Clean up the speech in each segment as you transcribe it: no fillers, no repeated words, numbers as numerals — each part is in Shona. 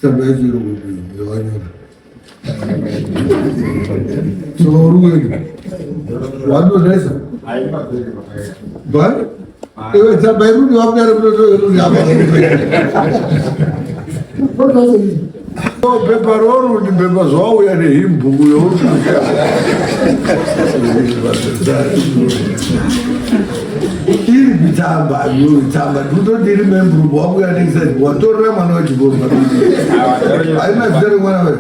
Tsamba yacho iri kupi yawanyora? Saka uri kuenda? Wandonetsa? Bani? Iwe tsamba iri kuti wakudaro kunotoeruri apa. Pepa roru kuti pepa zvawauya nehimbuku youri iri kutsamba tsamba ndikutoti iri membrubu wakuya neexercise watorera mwana wechikoro haina zita remwana we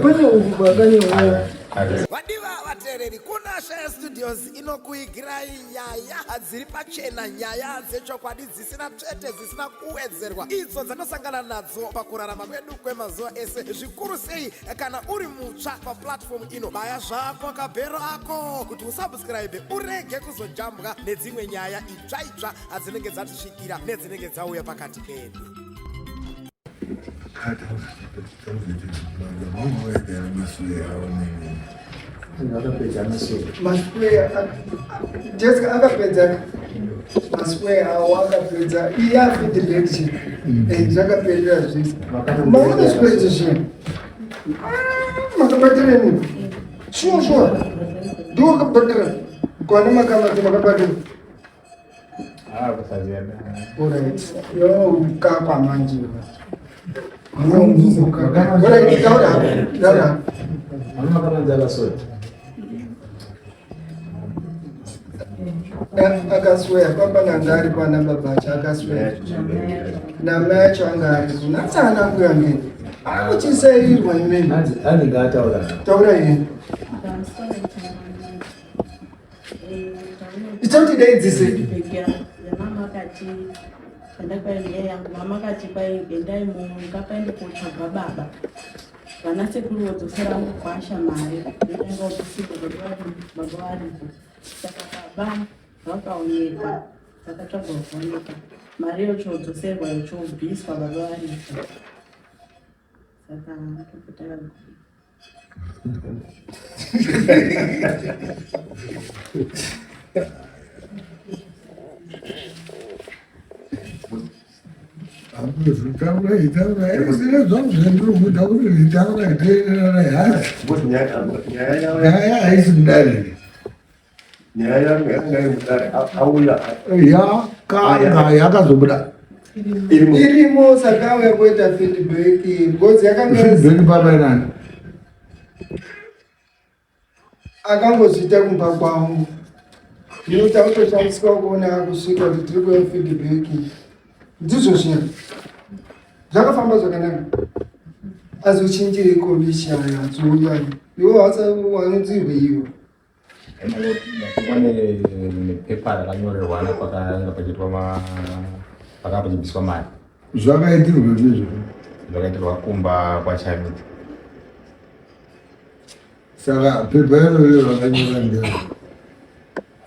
Vadiwa vateereri, kuna Shaya Studios inokuigirai nyaya dziri pachena, nyaya dzechokwadi dzisina tsvete, dzisina kuwedzerwa, idzo dzanosangana nadzo pakurarama kwedu kwemazuva ese, zvikuru sei kana uri mutsva paplatform ino. Baya zvako kabhero ako kuti usubscribe urege kuzojambwa nedzimwe nyaya itsva itsva adzinenge dzatisvikira nedzinenge dzauya pakati pedu. Jessica akapedza masquare awo akapedza iya feedback chi eh, zvakaperera zvese maona square ichi zvinhu ah, makabatira nini shuwa shuwa ndiwo wakabatira kwana makamati makabatira Ah, kusaziva. Alright. Yo ukakwa manje. Alright, taura hapo. Taura hapo. Mama kama njala sote. Akasweya papa nanga ari kwana baba acho akasweya. Namai acho anga ari kunatsa ana mbuya ngeni. Akuchisairwa imene. Anenge ataura. Taura yeye. Ita kuti daidzise. Mama akati mama akati kwai endai munyika paende kotsvagwa baba vana sekuru vodzosera mukwasha mari yotanga ofisi baba varipo saka baba vakaonekwa vakatsvagwa kuonekwa mari yochodzoserwa yochobviswa baba varipo saka topotaka Nyaya haisi mudare. Nyaya yangu yanga iri mudare auya yakanga yakazobuda irimo saka auya kuita feedback because yakanga feedback baba inani akangozviita kumba kwangu zvino takutoshandiswa kuona akusvika kuti tiri kuya feedback ndizvo zviya zvakafamba zvakanaka azochinjire kombishi aya adziuya iwo wanonzirwe iwo Pane nepepa rakanyorerwana pakanga pachiitwa pakanga pachibviswa mari. Zvakaitirwa ndizvo. Zvakaitirwa kumba kwaChamita. Saka pepa iroro rakanyora ndero.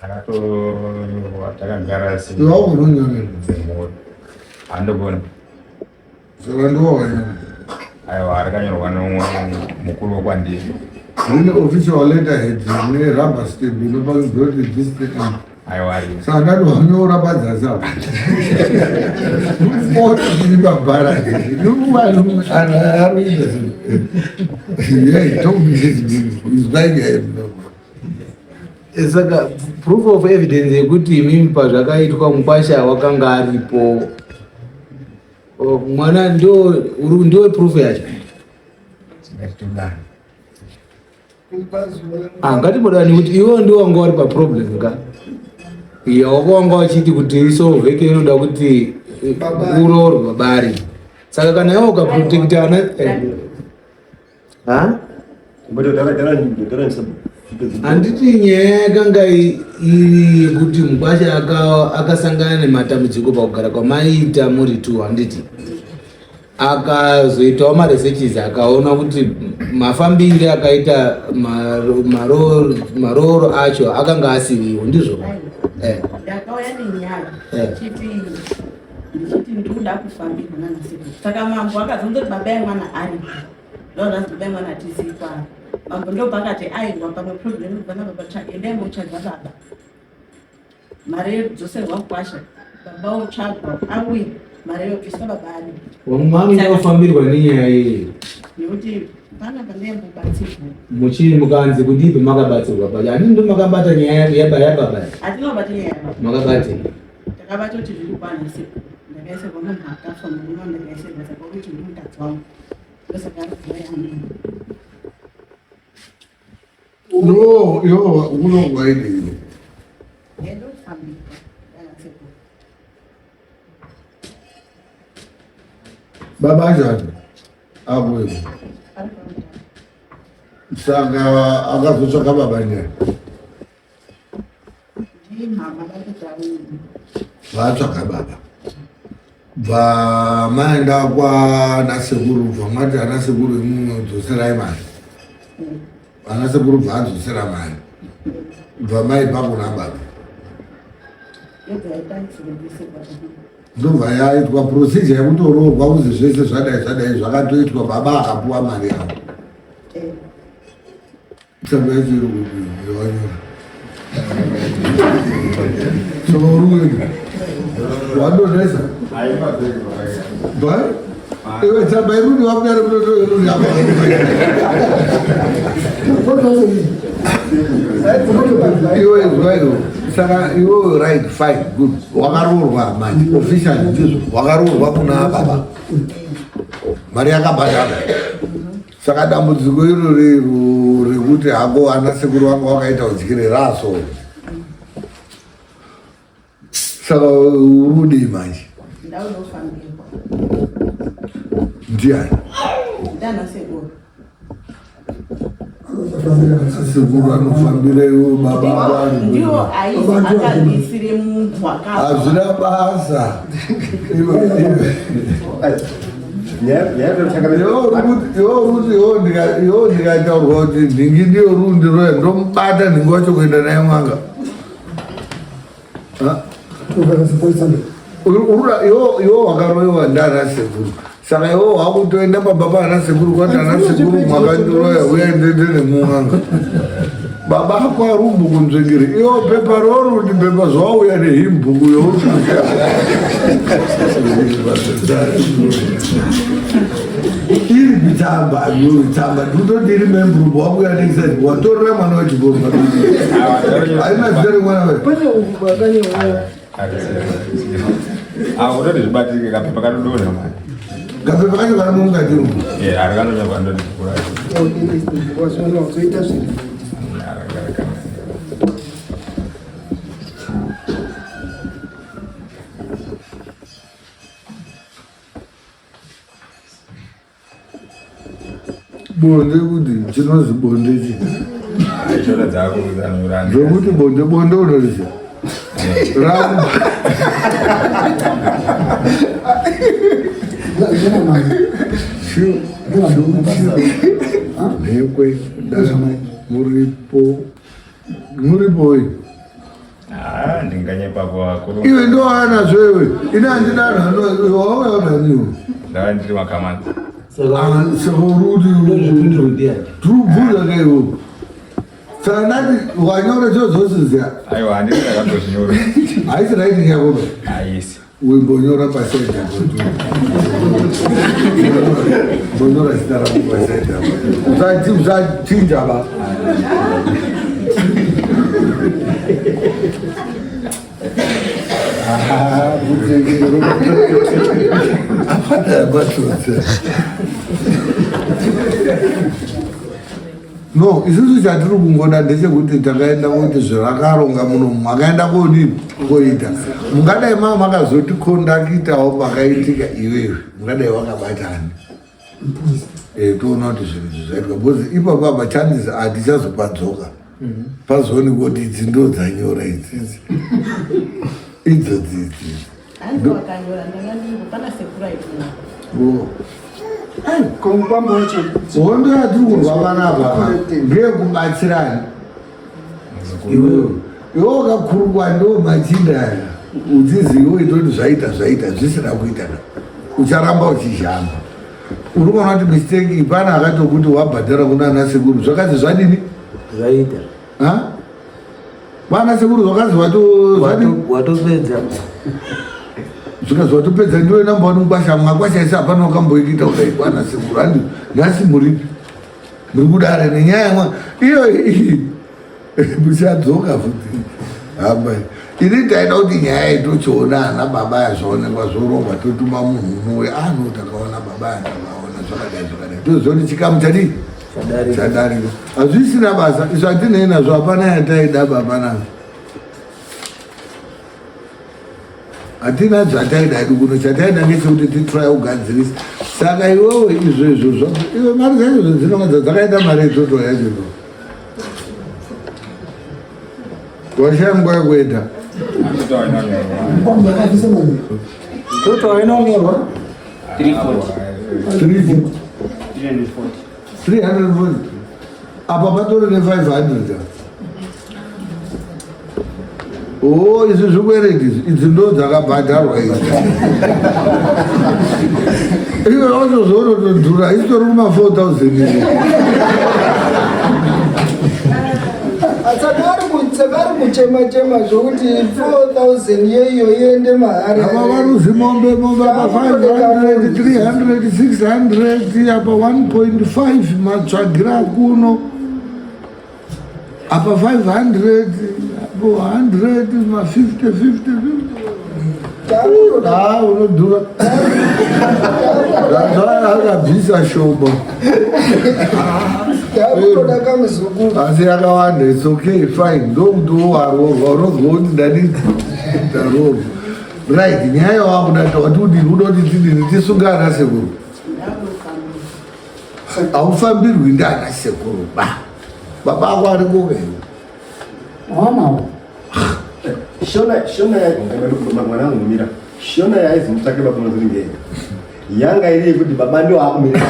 Rakatonyorwa takagara se. Iwe wakunonyorera. Semhuri. Handogona. Saka ndiwo wanyora. Aiwa rakanyorwa neumwe mukuru wekwandiri. Rine official letterhead ne rubber stamp inopangidzwa kuti this thing. Aiwa ari. Saka ndati wanyora padzasi apo. Foti iri pabhara. Yeah, told me this. He's like, Saka proof of evidence yekuti imimi pazvakaitwa mukwasha wakanga aripo mwana ndio ndio proof yacho. Ah, ngatimbodani kuti iwo ndio wanga wari paproblem ka iya wako wanga wachiti kuti isolveke inoda kuti eh, uroorwe babari saka kana iwe ukaprotecta ana eh. Handiti nyaya yakanga iri yekuti mukwasha akasangana nematambudziko pakugara kwamaiita muri two handiti akazoitawo maresearches akaona kuti mafambire akaita marooro acho akanga asiriwo ndizvo eh. ndakauya nenyaya eh. ndichiti ndikuda kufambirwa nanasekuru saka mambo akazondoti baba yemwana aripo ndozvanzi baba yemwana hatizivi kwaari mambo ndopakati aiwa pamwe problem kubva nababa endai motsvaga baba mari yedzoserwa kukwasha baba otsvagwa auye. Mari yobviswa baba aripo. Wamama unofambirwa nenyaya iyi. Nekuti pana pandayambobatsirwa. Muchii mukanzi kudii pamakabatsirwa pacho? Handiti ndo makabata nyaya yababa? Hatinobata nyaya yababa. Makabata. Takabata kuti zviri kwana sekuru. Ndakaisirwa munhu akafa murume wangu ndakaisirwa saka kuti ndi mukadzi wangu. Ndosaka ari kuuya yangu. No, yo unongwa ini. Ndofambirwa sekuru. Baba njani? Abuye. Saka akazotsvaka baba njani? Vatsvaka baba. Bva maenda kwana sekuru bva mati ana sekuru imumwe dzoserai mari. Ana sekuru bva adzosera mari. Bva maipa kuna baba. Ndobva yaitwa procedure yekutoroorwa kuzi zvese zvadai zvadai zvakatoitwa baba akapuwa mari yavo. Tsamba yacho iri kupi yawanyora? Saka uri kuenda? Wandonetsa? Ba? Iwe tsamba iri kuti wakudaro kutoto apa. Iwe izwa iwe. Saka iwe right fine good. Wakaroorwa manje officially ndizvo wakaroorwa kuna baba. Mari yakabhadharwa. Saka dambudziko irori rekuti hako ana sekuru vanga vakaita udyire raso. Saka uri kudii manje? Ndaunofambirwa. Ndiani? Ndana sekuru. Sekuru anofambira iwo baba vangu. Ndiwo aizi akabisire munhu akafa. Hazvina basa. Iwe iwe. Iwo ndikataurwa kuti nhingi ndiyo rundiroya ndomubata nhingi wacho kuenda naye mwanga. Iwo wakaroiwa ndana sekuru saka iwo wakutoenda pamba paana sekuru kwati ana sekuru mwakandiroya uya ndiende nemun'anga baba ako ari kunzvengeri iwo pepa rouri kuti pepa zvawauya nehimbuku youri iri kutsamba tsamba ndikutoti iri membrubu wakuya neexercise watorera mwana wechikoro haina zita remwana we Akutoti zvibatike kapepa kanodonha mani. Kapepa kacho karimo mukati umu. Eh, ari kanonyorwa ndoti kura. Wazoita zviri. Bonde kuti chinozi bonde chi. Zvekuti bonde bonde unoriziva. Ramu. Nhekwe muripo muripo uyu. Ah, ndinganyepa kwa Iwe ndo anazvo iwe. Ini handina anhu wauya nani iwe. Ndava ndiri makamanzi. Saka uri kuti tiri kubvunza ka iwe. Saka ndati wanyora chiro zvose ziya. Aiwa handina ndakatozvinyora. Haisi writing yako ba. Haisi. Uimbonyora pasaidi apo. Mbonyora zita rako pasaidi apo. Usati usachinja ba. Ah, Apana yabatotsa. No, isusu chatiri kungoda ndechekuti takaenda kuti zvavakaronga muno makaenda kodii koita. Mungadai mama makazotikondakitawo pakaitika iwewe, mungadai wakabatana. Eh, toona kuti zvinhu izvi zvaitwa because ipapo apa chances hatichazopadzoka. Pazoonekwa kuti idzi ndo dzanyora idzi idzi. Idzo dzidzi. Hanzi wakanyora ndanga ndiripo pana sekuru aitumwa. Oh. Komukwambo wacho Hondo yatiri kurwa panapa ndeyekubatsirana. Iwewe iwe wakakurukwa ndo machinda aya uchizi iwe itoti zvaita zvaita zvisina kuita ka ucharamba uchizhamba uri kuona kuti mistake iyi pana akatokuti wabhadhara kuna ana sekuru zvakazi zvadini zvaita Ha? Vana sekuru zvakazi wato zvadini watopedza. Zvikazwa watopedza ndiwe namba wani mukwasha mwakwasha ese hapana wakamboikita kudai kwana sekuru handi nhasi muripi muri kudare nenyaya mwa iyo iyi muchadzoka futi hamba ini taida kuti nyaya itochiona ana baba yazvaonekwa zvorongwa totuma munhu unouya ano ah, takaona baba yatakaona zvakadai zvakadai toziva kuti chikamu chadii chadarika hazvisina basa isu hatinei nazvo hapana yataida baba nazvo hatina zvataida hedu kuno chataida ngechekuti titry kugadzirisa saka iwewe izvo izvo zvo iwe mari dzacho dzinonga dzakaita mari idzoto yacho no washaya nguva yekuenda toto haina kunyorwa 340 340 apa patori ne 500 Oh, izvi zvikwereti izvi idzi ndo dzakabhadharwa idzi iwe watozoonotodhura isitori kuma 4000 izvi saka ari kuchema chema zvokuti 4000 yeiyo iende mahara apa varuzi mombe mombe apa 500 300 600 apa 1.5 matsvagira kuno apa 500 apo 100 ma 50 50 50 ah unodhura akabvisa shoma asi yakawanda its okay fine ndokuti wowaroorwa unozwa kuti ndadii ndaroorwa right nyaya yawakuda tawati udini uda kuti tidini tisunge ana sekuru haufambirwi ndana sekuru ba baba ako ari kuve Mwana Shona shona mwana wangu mira. Shona yaizi mutsvake baba unozori ngei. Yanga iri yekuti baba ndio akumira.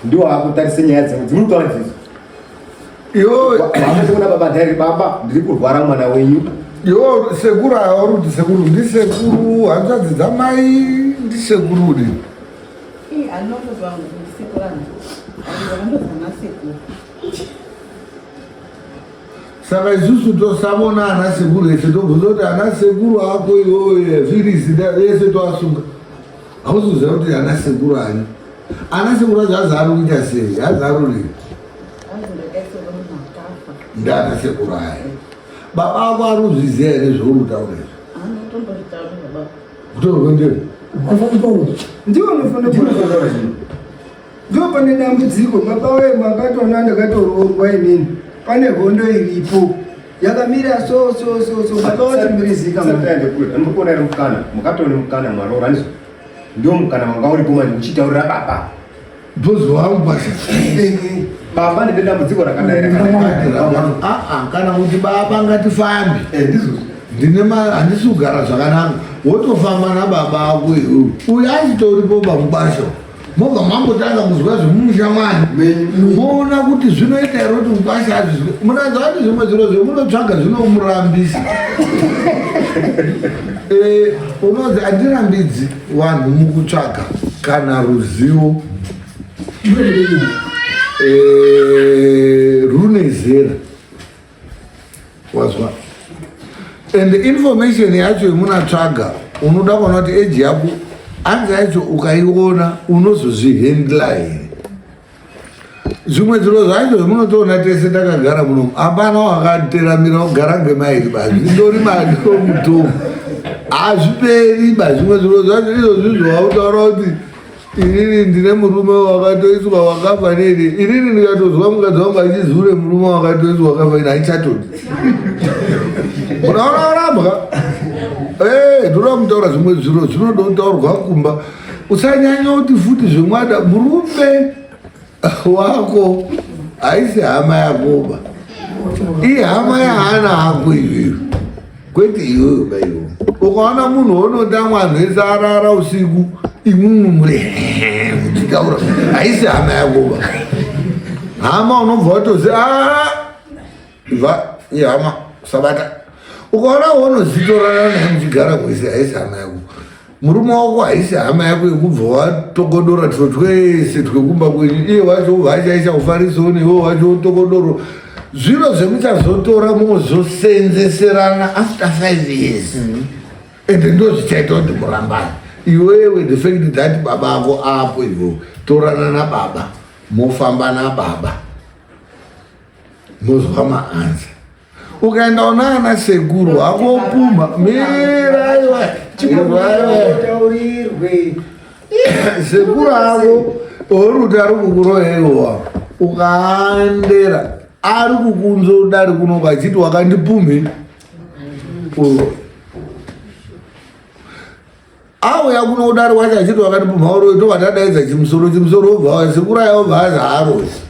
Ndio akutarisa nyaya dzangu dzimuri kutaura dzidzo. Iwo kuna baba ndari baba ndiri kurwara mwana wenyu. Iwo sekuru auri kuti sekuru ndisekuru hanzvadzi dzamai ndisekuru udi. Saka isusu tosavona ana sekuru ese tobvunza kuti ana sekuru ako iwowe firisi ese toasunga hauzoziva kuti ana sekuru ani ana sekuru acho azi ari kuita sei azi aruri ndaana sekuru aya baba ako ari kuzviziva here zvauri kutaura izvi kutorwa ndiwe ndiwe unofanira kutaura Ndipo pane dambudziko baba wee makatoona ndakatoroorwa inini pane hondo iripo yakamira so so so so baba watimirizika ndikuona iri mukana mukatoona mukana mwaroora ndizvo ndio mukana wanga uripo manje uchitaurira baba bhozi wangu basi baba ndine dambudziko rakadai rakadai ah, ah, kana kuti baba ngatifambe eh, ndizvo ndine handisi kugara zvakanaka wotofamba nababa ako iwewe uyu achitoripo bamukwasho mobva mambotanga kuzwa zvemumusha mwani moona kuti zvinoita here kuti mukwasha azvizwe munaza kuti zvimwe zviro zvemunotsvaga zvinomurambisa eh, unonzi handirambidzi vanhu mukutsvaga kana ruzivo eh, rune zera wazwa and information yacho yemunatsvaga unoda kuona kuti eji yako hanzi yacho ukaiona unozozvihendla here zvimwe zviro zvacho zvemunotoona tese takagara munomu hapana wakateramira kugara ngemairi ba zvindori madomutomu hazviperi ba zvimwe zviro zvacho izvozvi zvautaura kuti Inini ndine murume wakatoiswa wakafa nini. Inini ndikatozwa mukadzi wangu achizure murume wakatoiswa wakafa ini haichatodi. Unaona warambwa? Eh, ndoda mutaura zvimwe zviro zvinoda kutaurwa kumba. Usanyanya kuti futi zvemwana murume wako haisi hama yakoba. Ihama yaana hako iyoyo. Kwete iwewe baiwo. Ukaona munhu unoda mwanhu ese arara usiku imwimwi muri muchitaura haisi hama yakoba. Hama unobva watozi ah va ihama sabata. Ukaona unozitorana naye muchigara mwese haisi hama yako. Murume wako haisi hama yako yekubva watokodora turo twese twekumba kwenyu iye wacho ubva achaisha kufarisoni iwe wacho wotokodoro zviro zvemuchazotora mozosenzeserana after 5 years mm -hmm. Ende ndo zvichaita kuti murambane. Iwewe the fact that baba ako apo iwewe torana nababa mofamba nababa mozwa maanza ukaenda unaana sekuru hakopumha miraiwa sekuru ako oruti ari kukurohewa ukaandera ari kukunza udari kuno kachiti wakandipumhe auya kuno udari wacho achiti wakandipumha uroi tobva tadaidza chimusoro chimusoro obva sekuru aya obva azi haarozi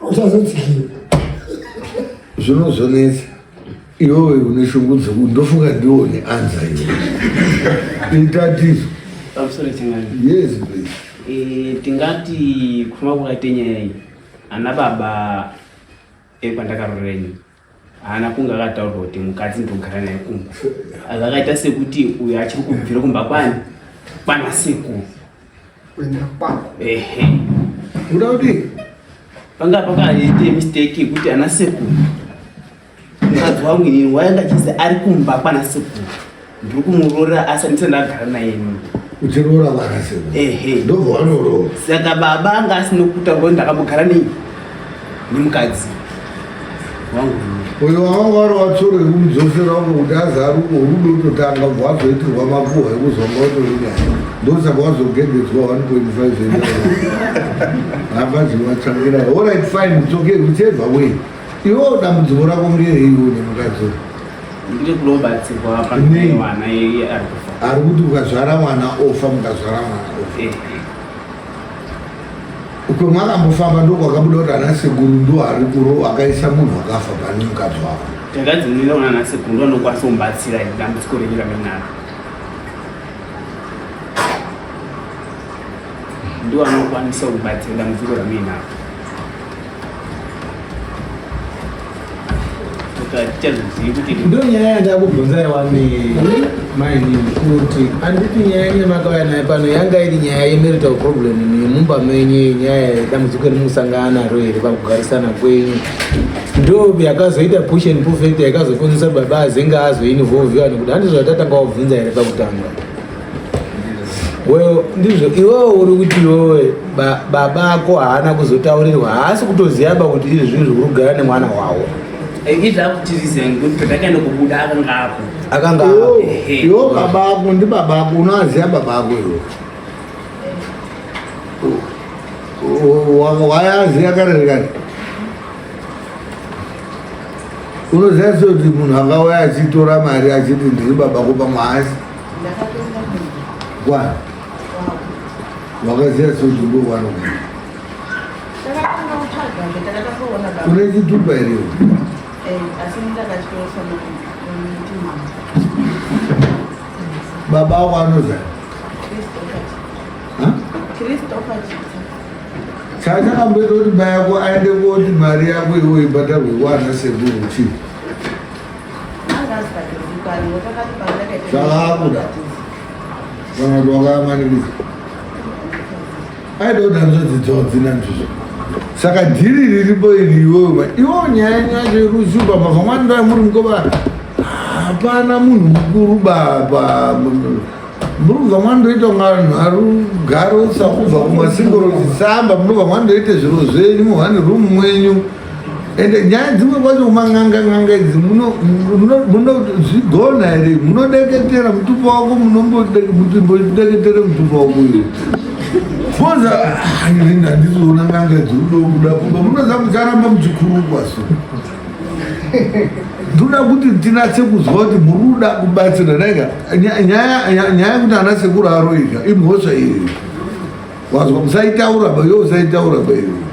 Usazotsikira. Zvinozonetsa. Iwewe une shungu dzeku ndofunga ndiwo ne anza iwe. Itatizo. Pamusoro chingani. Yes please. Eh, tingati kufamba kwakaita nyaya iyi ana baba ekwandakarorera ini haana kunge akataurwa kuti mukadzi ndogara naye kumba zvakaita sekuti uyo achiri kubvira kumba kwani kwana sekuru kuenda kwako ehe kuda kuti panga pakaite mistake yekuti ana sekuru mukadzi wangu inini waanga achisi ari kumba kwana sekuru ndiri kumuroora asi andisati ndagara naye inini uchiroora vana sekuru ehe ndobva wanoroora saka baba anga asina kutaura kuti ndakambogara nei nemukadzi wangu uyo wanga wari watsoro yekumudzosera wako kuti azaruko rudo utotanga ubva wazoitirwa makuhwa ekuzonga utorinyaya ndosaka wazogegedzwa 1.5 havazivatsvangira orit fine it's okay whichever way iwo dambudziko rako ngereiwo nemukadzi uyu ndiri kunobatsirwa pane mwana ari kufa ari kuti ukazvara mwana ofa mukazvara mwana ofa eh. Uko makambofamba ndokwakabuda kuti ana sekuru ndo ari kuro akaisa munhu akafa pane mukadzi wako. Takadzimira kuna ana sekuru ndo anokwanisa kumubatsira dambudziko renyu ramunaro. Ndo anokwanisa kubatsira dambudziko ramuinaro. Ndo nyaya yandakubvunza yawani mainini kuti anditi nyaya yenyu yamakauya nayo pano yanga iri nyaya yemarital problem yemumba menyu nyaya yedambudziko rimusangana naro here pakugarisana kwenyu ndo yakazoita push and pull factor yakazokonzesa baba azenge azoinvolviwa nekuti handizvo zvatatanga wabvunza here pakutanga Well, ndizvo iwewe uri kuti iwewe baba ako haana kuzotaurirwa haasi kutoziva ba kuti izvi zvinhu zviri kugara nemwana wavo izvi akutiriza ngekuti patakaenda kubuda akanga apo akanga apo iwo baba ako ndi baba ako unoaziva baba ako iwo wayaziva kare kare unoziva sei kuti munhu akauya achitora mari achiti ndiri baba kupa mwaasi Kwa wakaziva sei kuti ndokwanogara? Une chitupa here iwe? Baba ako anoziva? Chachakamboita kuti mai yako aende koti mari yako iwe ibhadharwe kwana sekuru chii? Zvavakuda kana kuti wakamanikidza aida kuti hanzvadzi dzavo dzina nzvizvo saka dhiri riripo iri iwewe iwo nyaya yacho yekushupa mabva mwandoya muri mukova hapana munhu mukuru baba munobva mwandoita kunga vanhu arugarosa kubva kumasingoro chisamba munobva mwandoita zviro zvenyu muhani room mwenyu ende nyaya dzimwe kwacho kuman'anga n'anga idzi munozvigona here munodeketera mutupo wako munombodeketere mutupo wako uyo boza ini handisiona n'anga dzikudobuda pumba munoziva mucharamba muchikurukwa so ndoda kuti tinatse kuzwa kuti muri kuda kubatsira naika nyaya yekuti ana sekuru aroika imhosva iyoyo wazwa musaitaura ba iwe usaitaura ba iwe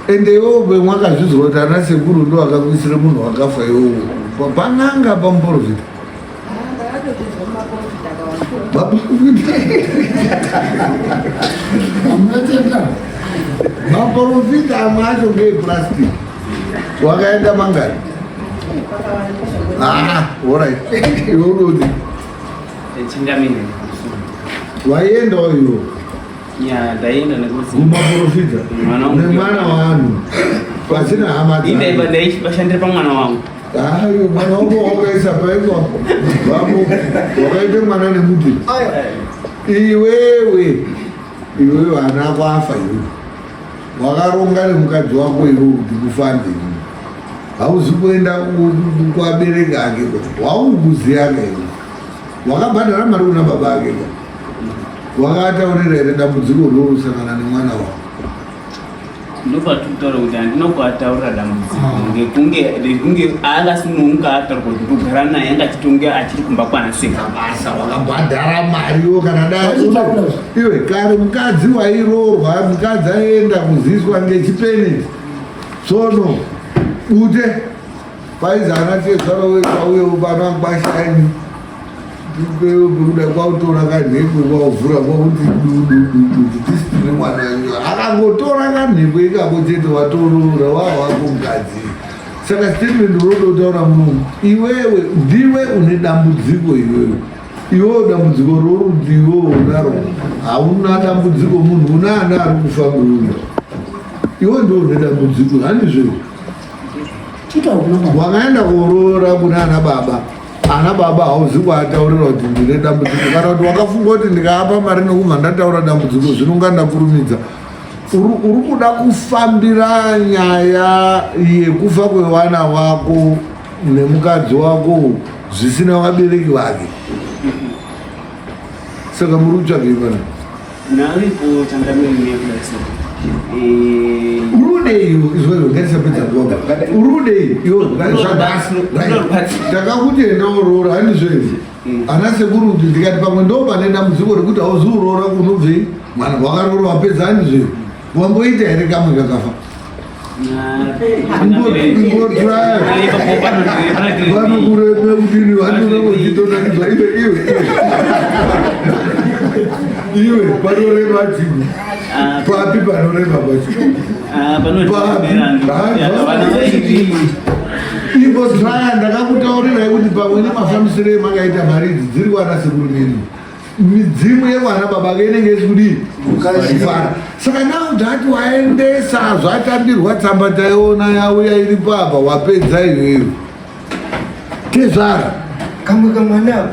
ende iwewo be mwakazvizwa kuti ana sekuru ndo akakuisire munhu wakafa iwowo pan'anga pamuporofita maporofita amwe acho ngeeplastic wakaenda mangani ah, orit iwe unoti waiendawo iwo kumaporofita nemwana waanhu pasina hama dzavashandira pamwana wangu. Hayo mwana wako wakaisa paiko vamo wakaita mwana nemuti iwewe iwewe ana ako afa iwewe wakaronga nemukadzi wako iwewe kuti mufambe iwewe hauzi kuenda kuabereki ake waukuziya ka iwe wakabhadhara mari kuna baba ake ka wakataurira here dambudziko rousangana nemwana wako Ndopatiri kutaura kuti handina kuataurira dambudziko ngekunge ngekunge angasununguka ataura kuti kugara naye anga achitonge achiri kumba kwana seka. Basa wakabhadhara mari iwo kana dai iwe kare mukadzi wairoorwa mukadzi aienda kuziswa ngechipeneti tsono bute Paizi ana tezvara wekauye pano akwashanyi kuda kwautora kanhekwe kwauvhura kwakuti dudududu tisi tine mwana akangotora kanhekwe ikako chete watoroora wawako mukadzi saka statement rodotaura munomu iwewe ndiwe une dambudziko iwewe iwewe dambudziko rorudzi iwewe unaro hauna dambudziko munhu una ana ari kufa murume iwe ndiwe une dambudziko handizvo Wakaenda kuroora kuna ana baba, ana baba hauzi kuataurira kuti ndine dambudziko, kana kuti wakafunga kuti ndikaapa mari nokubva ndataura dambudziko zvinonga ndakurumidza. Uri kuda kufambira nyaya yekufa kwevana wako nemukadzi wako zvisina vabereki vake, saka muri kutsvagei pana? Naripo changamire nekuda so. Eh, Urudei izvozvo ngatisapedza nguva. Urudei iwo zvadasi. Takakuti enda uroora handizvo izvi. Ana sekuru kuti ndikati pamwe ndo pane dambudziko rekuti hauzi uroora kunobvei mwana wakaroora wapedza handizvo izvi. Wamboita here kamwe kakafa? Vanokurema kudini vanona kuchitonakidza iwe iwe iwe panorema chii papi panorema pacho ivo traya ndakakutaurirai kuti pamwe nemafambisiro emakaita mari idzi dziri kwana sekuru neni midzimu yevana baba ke inenge isi kudii kufara saka now that waendesa zvatambirwa tsamba taiona yauya iri papa wapedza iyoyo tezvara kamwe kamwana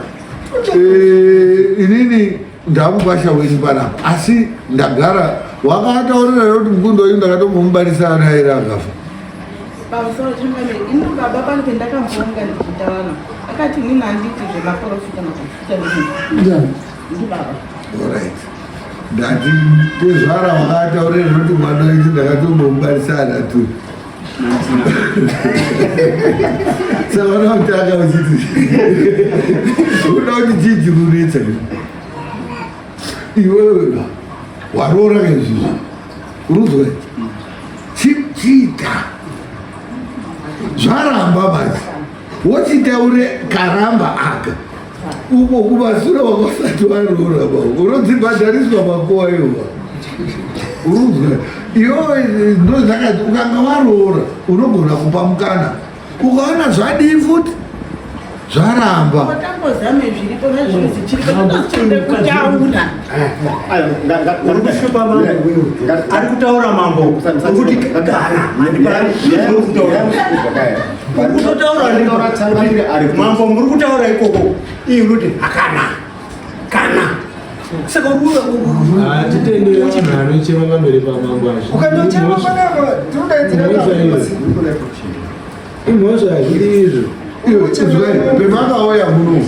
eh, inini ndamukwasha wenyu panapa asi ndagara wakataurira kuti mukundo uyu ndakatombomubarisa ana ere akafa Pamusoro changamire, ini baba pano pendakamboonga ndichitaura navo akati inini handiiti zvemaporofita maporofita ndini ndibaba. Alright. Ndati tezvara wakataurira kuti mwana wenyu ndakatombomubarisa ana tu. Saka unotanga uchiti unoda kuti chii chikunetsa iwewe waroora kaizvizvi uruzwe chiita zvaramba manje wochitaure karamba aka uko kumasure wakasati waroora ba unodzibhadhariswa makuwa iwa uruzwe iwewe ndozvakati ukanga waroora unogona kupa mukana ukaona zvadii futi zvaramba Watangozame zviripo nezvinhu zvichiripo tinoda kutaura. Uri kushupa mambo wewe. Ari kutaura mambo. Uri kuti kana handipari kutaura. Uri kutotaura ndi mambo muri kutaura ikoko. Iye unoti hakana. Kana. Saka uri Hatitenderi vanhu vanochema pamberi pamambo azvi. Ukandochema panapa tinodaidzira Imhosva hazvidi izvo. Izwai, pemakauya muno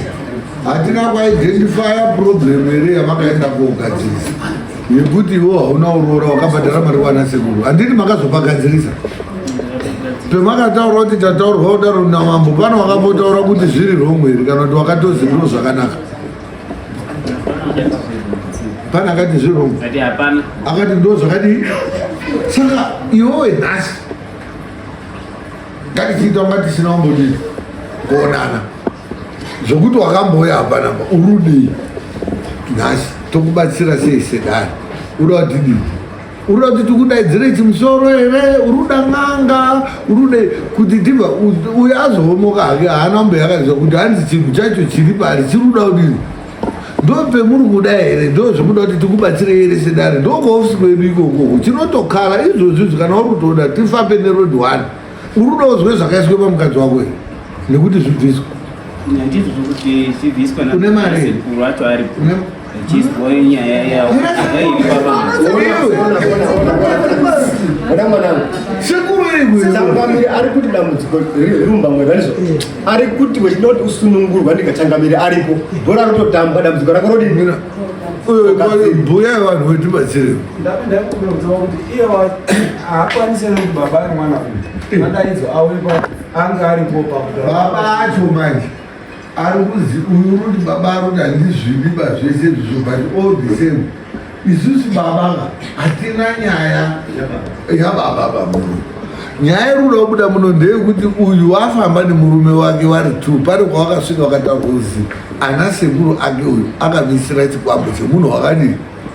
hatina kuidentifya problem here yamakaenda kogadzirisa yekuti iwo hauna uroora wakabhadhara mari wana sekuru handiti makazopagadzirisa pemakataura kuti tataurwa kudaro namambo pano wakambotaura kuti zviri wrong here kana kuti wakatozi ndo zvakanaka pane akati zviri wrong Ati hapana. akati ndo zvakadii saka iwowe nhasi ngatichiita kunga tisina kumbodii kuonana zvokuti wakambouya hapanapa urudii nhasi tokubatsira sei sedare uda kuti dii uruda kuti tikudaidzire chimusoro here uruda n'anga urude kuti tibva uyo azohomoka hake haana mbe yakaziva kuti hanzi chinhu chacho chiri pari chiri kuda kudini ndopemuri kuda here ndo zvekuda kuti tikubatsire here sedare ndokuofisi kwedu ikokoko chinotokara izvozvi izvi kana uri kutoda tifambe neroad one uri kuda kuzwe zvakaiswe pamukadzi wako here? Nekuti zvibviswe. Handizvo zvokuti zvibviswe Une mari? nasekuru acho aripo. Chizwa nyaya yawo. Iri papa. Ona mwanangu. Sekuru iwe. Changamire ari kuti dambudziko rirumba mwega ndizvo. Ari kuti wechida kuti usunungurwa ndikachangamire aripo. Bhora rototamba dambudziko rako rodini? Bhuya vanhu vetibatsire. Ndakuudza kuti iye haakwanisi kuti baba ari mwana uyu adaidzwa auye anga aripo pakuta Baba acho manje ari kuzi uyu uri kuti baba ari kuti handizvivi ba zvese izvozvo, but all the same isusu baba ka hatina nyaya yababa pamuno. Nyaya iri kuda kubuda muno ndeyekuti uyu wafamba nemurume wake vari two, pane kwawakasvika wakataura kuzi ana sekuru ake uyu akamisira chikwambo chemunhu wakadii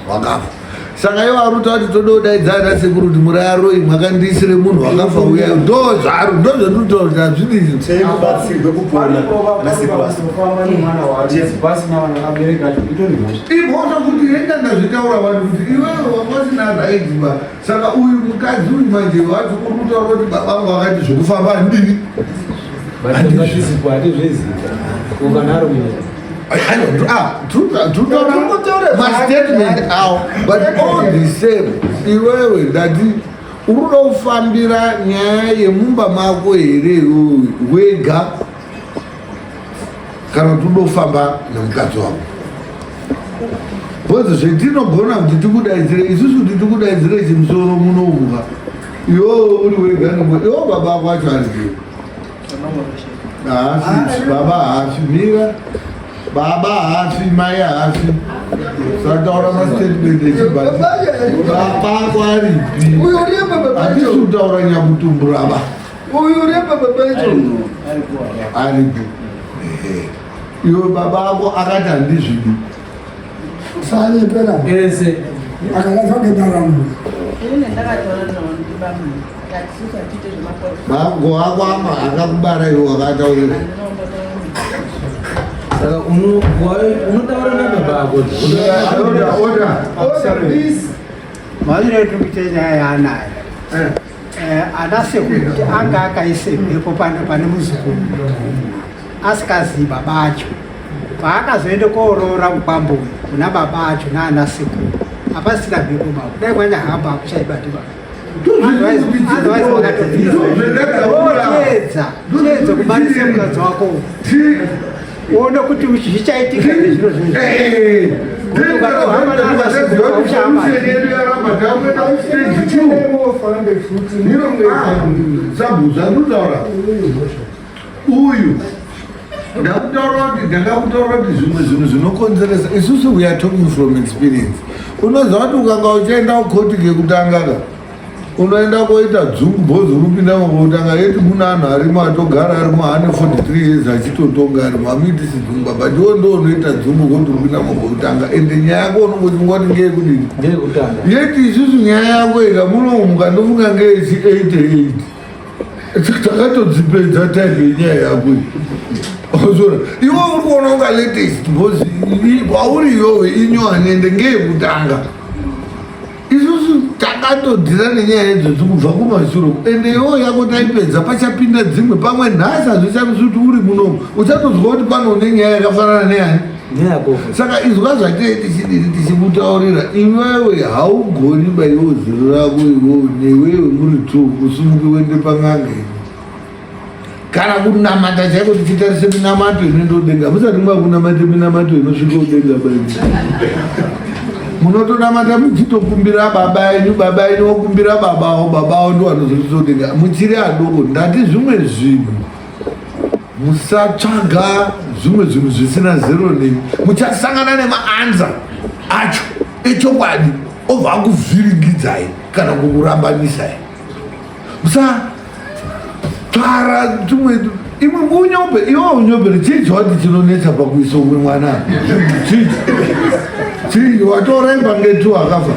wakafa. Saka ivo ari kutaura kuti toda kudaidza ana sekuru kuti muri aroi mwakandiisire munhu wakafa uya. Ndo zvaari, ndo zvandinotaura kuti hazvidii. Kubatsirwe kupona ana sekuru asi. Kufamba nemwana wacho pasina vanhu vakabereka acho itori mhosva. Imhosva kuti enda ndazvitaura vanhu kuti iwewe wanga usina right ba. Saka uyu mukadzi uyu manje wacho uri kutaura kuti baba vangu vakati zvekufamba handini. Hatizvizivi, hatizvizivi. Ukana ari munyika. Mastatement awo, but all the same iwewe ndati uri kuda kufambira nyaya yemumba mako here iwewe wega, kana kuti uda kufamba nemukadzi wako? Because zvetinogona kuti tikudaidzire isusu kuti tikudaidzire chimusoro munomuka iwewe uri wega nemwe iwo baba ako acho aripi? Haafi baba, haafi. Mira, baba haafi, mai haafi. Sataura mastatement echibati, baba ako aripi? Hatisi kutaura nyakutumbura ba. Uyu uri baba icho. Aripi? Ehe. Iwe baba ako akati handizvidi. Sanyepera. Ese. Akaratwa ngedaramo. Ini ndakataura navo ndibaba ngati isusu hatiite zvemaporofita. Mago ako ama akakubara iwe wakataurira. Saka unotaura nababa ako. Order, order. Maonero etiri kuita nyaya yaanayo, ana sekuru kuti anga akaise mhepo pane muzukuru asikazivi baba acho, paakazoenda kooroora mukwambo uyu kuna baba acho naana sekuru hapasina mhepo. Baba kudai mwanyahamba hakuchaibati baba. Otherwise wakatobvisa. Chiedza, chiedza kubatisa mukadzi wako uyu, uone kuti zvichaitika here zviro zvinhu. Kuti ukatohamba naana sekuru hauchahamba. Yedu yaramba, takuenda kustage two. Sabu zvandikutaura uyu, ndakutaura kuti ndakakutaura kuti zvimwe zvinhu zvinokonzeresa isusu, we are talking from experience. Unoziva kuti ukanga uchienda kukoti kekutanga ka, unoenda koita dzungu bhozi uri kupinda makotanga yeti mune anhu arimo atogara arimo ane 43 years achitotonga arimo, hamuitisi dzungu, but iwo ndo unoita dzungu kuti uri kupinda makotanga, ende nyaya yako unongochingwa kuti ngeyekudini. Ndeyekutanga. Yeti isusu nyaya yako ika muno mukandofunga ngeyechi 88 takatodzipedza type yenyaya yako iyi. Ozora iwe uri kuona unga latest because kwauri iwewe inyowani ende ngeyekutanga. Isusu takatodhira nenyaya idzodzo kubva kumashure, ende iwewo yako taipedza, pachapinda dzimwe. Pamwe nhasi hazvishamisi kuti uri munomu uchatozwa kuti pano une nyaya yakafanana neyani. Ndeyako. Saka izwa zvatee tichidini tichikutaurira iwewe, haugoni baiwo zero rako iwewe newewe muri two kusimuke uende pan'anga ino kana kunamata chaiko. Tichitarise minamato inoenda kudenga, musati mwakunamata minamato inosvika kudenga bai, munotonamata muchitokumbira baba enyu, baba enyu vokumbira babawo, babawo ndo vanozosvika kudenga muchiri adoko. Ndati zvimwe zvinhu musatsvaga zvimwe zvinhu zvisina zero nemi, muchasangana nemaanswer acho echokwadi obva akuvhiringidzai kana kukurambanisai. Musatsvara tumwe imwe unyope, iwe unyopere chii chawati chinonetsa pakuisa umwe mwana? Chii chii watoremba ngetu akafa?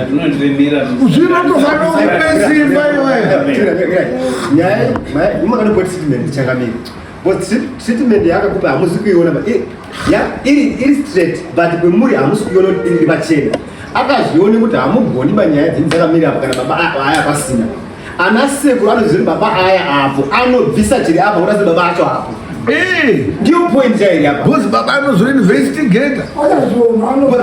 Zvinondiremera. Zvinotofanira kupe simba iwe. Nyaya imakanopa treatment changamire, but treatment yaakakupa hamusi kuiona iri straight, but kwemuri hamusi kuiona kuti iri pachena. Akazvione kuti hamugoni panyaya dzenyu dzakamira apa kana baba aya pasina. Ana sekuru anoziva baba aya apo anobvisa chiri apa kuti baba acho apo. Eh. Ndiyo point yairi apa. Because baba anozoinvestigata.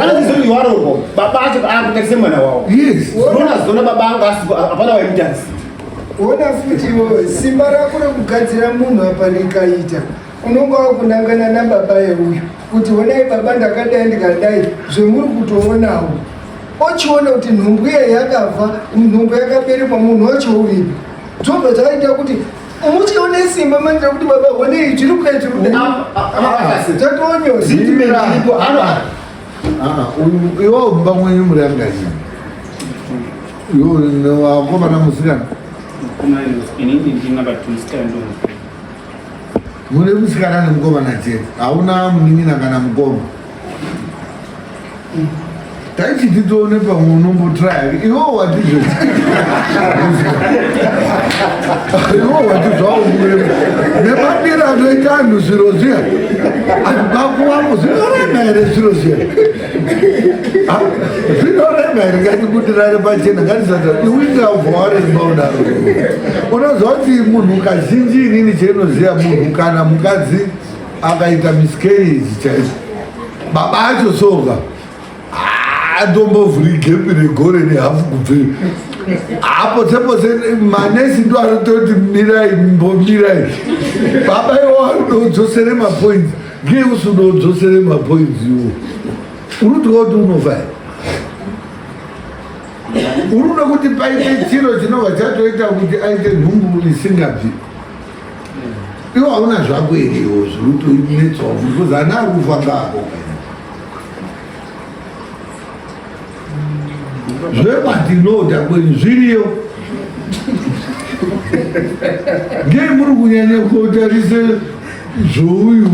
Anoziva kuti waropo baba acho akutarise mwana wawo. Yes. Zona zona baba angu asipo hapana waimutarisa. Ona futi iwewe simba rako rekugadzira munhu apa rikaita unonga wakunangana nababa yeuyu kuti honai baba ndakadai ndikadai zvemuri kutoonawo ochiona kuti nhumbu iye yakabva nhumbu yakaberekwa munhu wacho uripi zvobva zvaita kuti muchione simba manje rekuti baba honei zviri kudai zviri kudai zvatonyora Iwo mumba mwenyu muri angani? Iwo wakomana musikana? Mune musikana nemukomana chete, hauna munin'ina kana mukoma. Taichiti tione pamwe unombotraya iwo watizvo iwo wati zvaumurema nemadiro anoita anhu zviro zviya akubakuwako zvinorema here zviro zviya zvinorema here ngatibudirane pachena ngatisata iwinga ubva waremba udaro unoziva kuti munhu kazhinji inini cheinoziva munhu kana mukadzi akaita miscarriage chaizvo baba acho soka atombovhuri gepi regore nehafu kubve apotse potse manesi ndo anototi mirai mbomirai baba iwo anododzosere mapoints ngei usudodzosere mapoints iwo unotwa kuti unofa here unoda kuti paite chiro chinobva chatoita kuti aite nhumbu isingabvi iwo hauna zvako here iwo zviri kutonetsawo because ana ari kufa ngaako zvekwatinoda kwenyu zviriyo ngei muri kunyanya kotarise zvouyu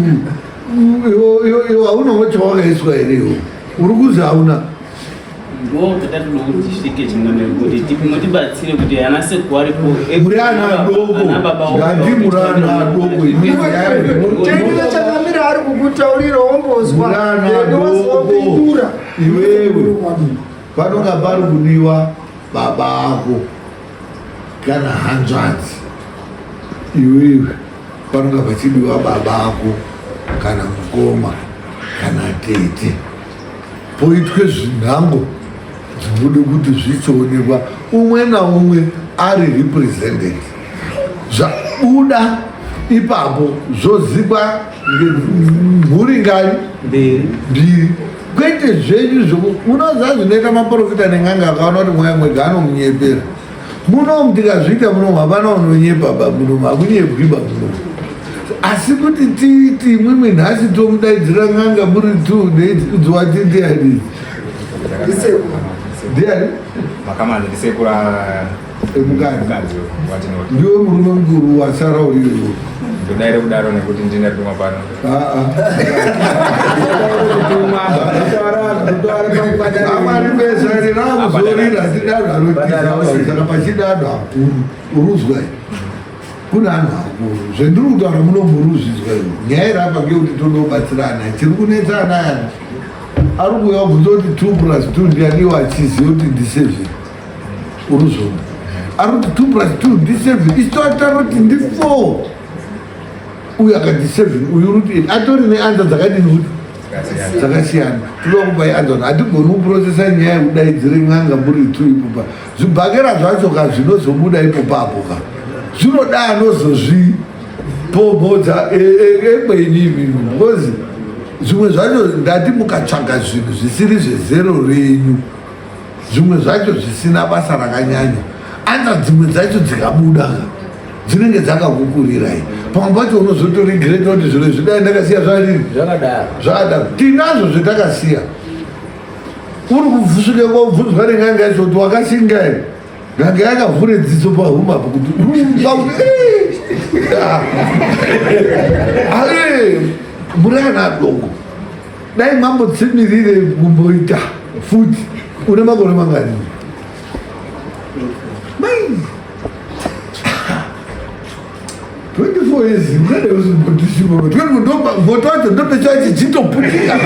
iwo haunawo chawakaiswa here iwo uri kuzi hauna Ndokutatoda kuti tisvike chingamiro kuti mutibatsire kuti ana sekuru aripo muri ana adoko ngati muri ana adoko Tendera chakamira ari kukutaurira wombozwa muri ana ende adoko wazopindura iwewe panonga pari kudiwa baba ako kana hanzvadzi iwewe panonga pachidiwa baba ako kana mukoma kana tete poitwe zvinhango zvinode kuti zvichionekwa umwe naumwe ari represented zvabuda ipapo zvozikwa mhuri ngani mbiri kwete zvenyu zvoku unoziva zvinoita maprofita nen'anga akaona kuti mweya mwega anomunyepera munomu tikazviita munomu hapana unonyepa ba munomu hakunyepwi ba munomu asi kuti tiiti imwimwi nhasi tomudaidzira n'anga muri two neidziwati ndiani ndiani Makamani ndisekura mukadzi ndiwe murume mukuru wasara uriyo ndodaire kudaro nekuti ndine tumwa pano. Amari pesa rinakuzorira tidaro anotiza saka pachida anhu akuru uruzwa kune anhu akuru zvendiri kutaura muno muruzvizwa iwo nyaya iri apa ngekuti tonobatsirana chiri kunetsa ana ayana ari kuuya kubvunza kuti 2 plus 2 ndiani iwo achiziva kuti ndi 7 uruzvona ari kuti 2 plus 2 ndi 7 isu tataroti ndi 4 uyu akati 7 uyu uri kuti atori neanza dzakadini kuti dzakasiyana toda kupai anza hatigoni kuprocesa nyaya yekudaidzire n'anga muri two ipopa zvibhakera zvacho ka zvinozobuda ipopapo ka zvinoda anozozvipomhodza ekwenyu imimi because zvimwe zvacho ndati mukatsvaga zvinhu zvisiri zvezero renyu zvimwe zvacho zvisina basa rakanyanya anza dzimwe dzacho dzikabuda ka dzinenge dzakakukurirai pamwe pacho unozotoregreta kuti zviro izvi dai ndakasiya zvadini zvakadaro tinazvo zvetakasiya uri kusvika kobvunzwa nen'anga yacho kuti wakashinga here n'anga yakavhure dziso pahuma apo kuti muri ana adoko dai mambotsimirire kumboita futi une makore mangani mai 24 years unade uzimbotishima 24 moto wacho ndopechachi chitoputika 24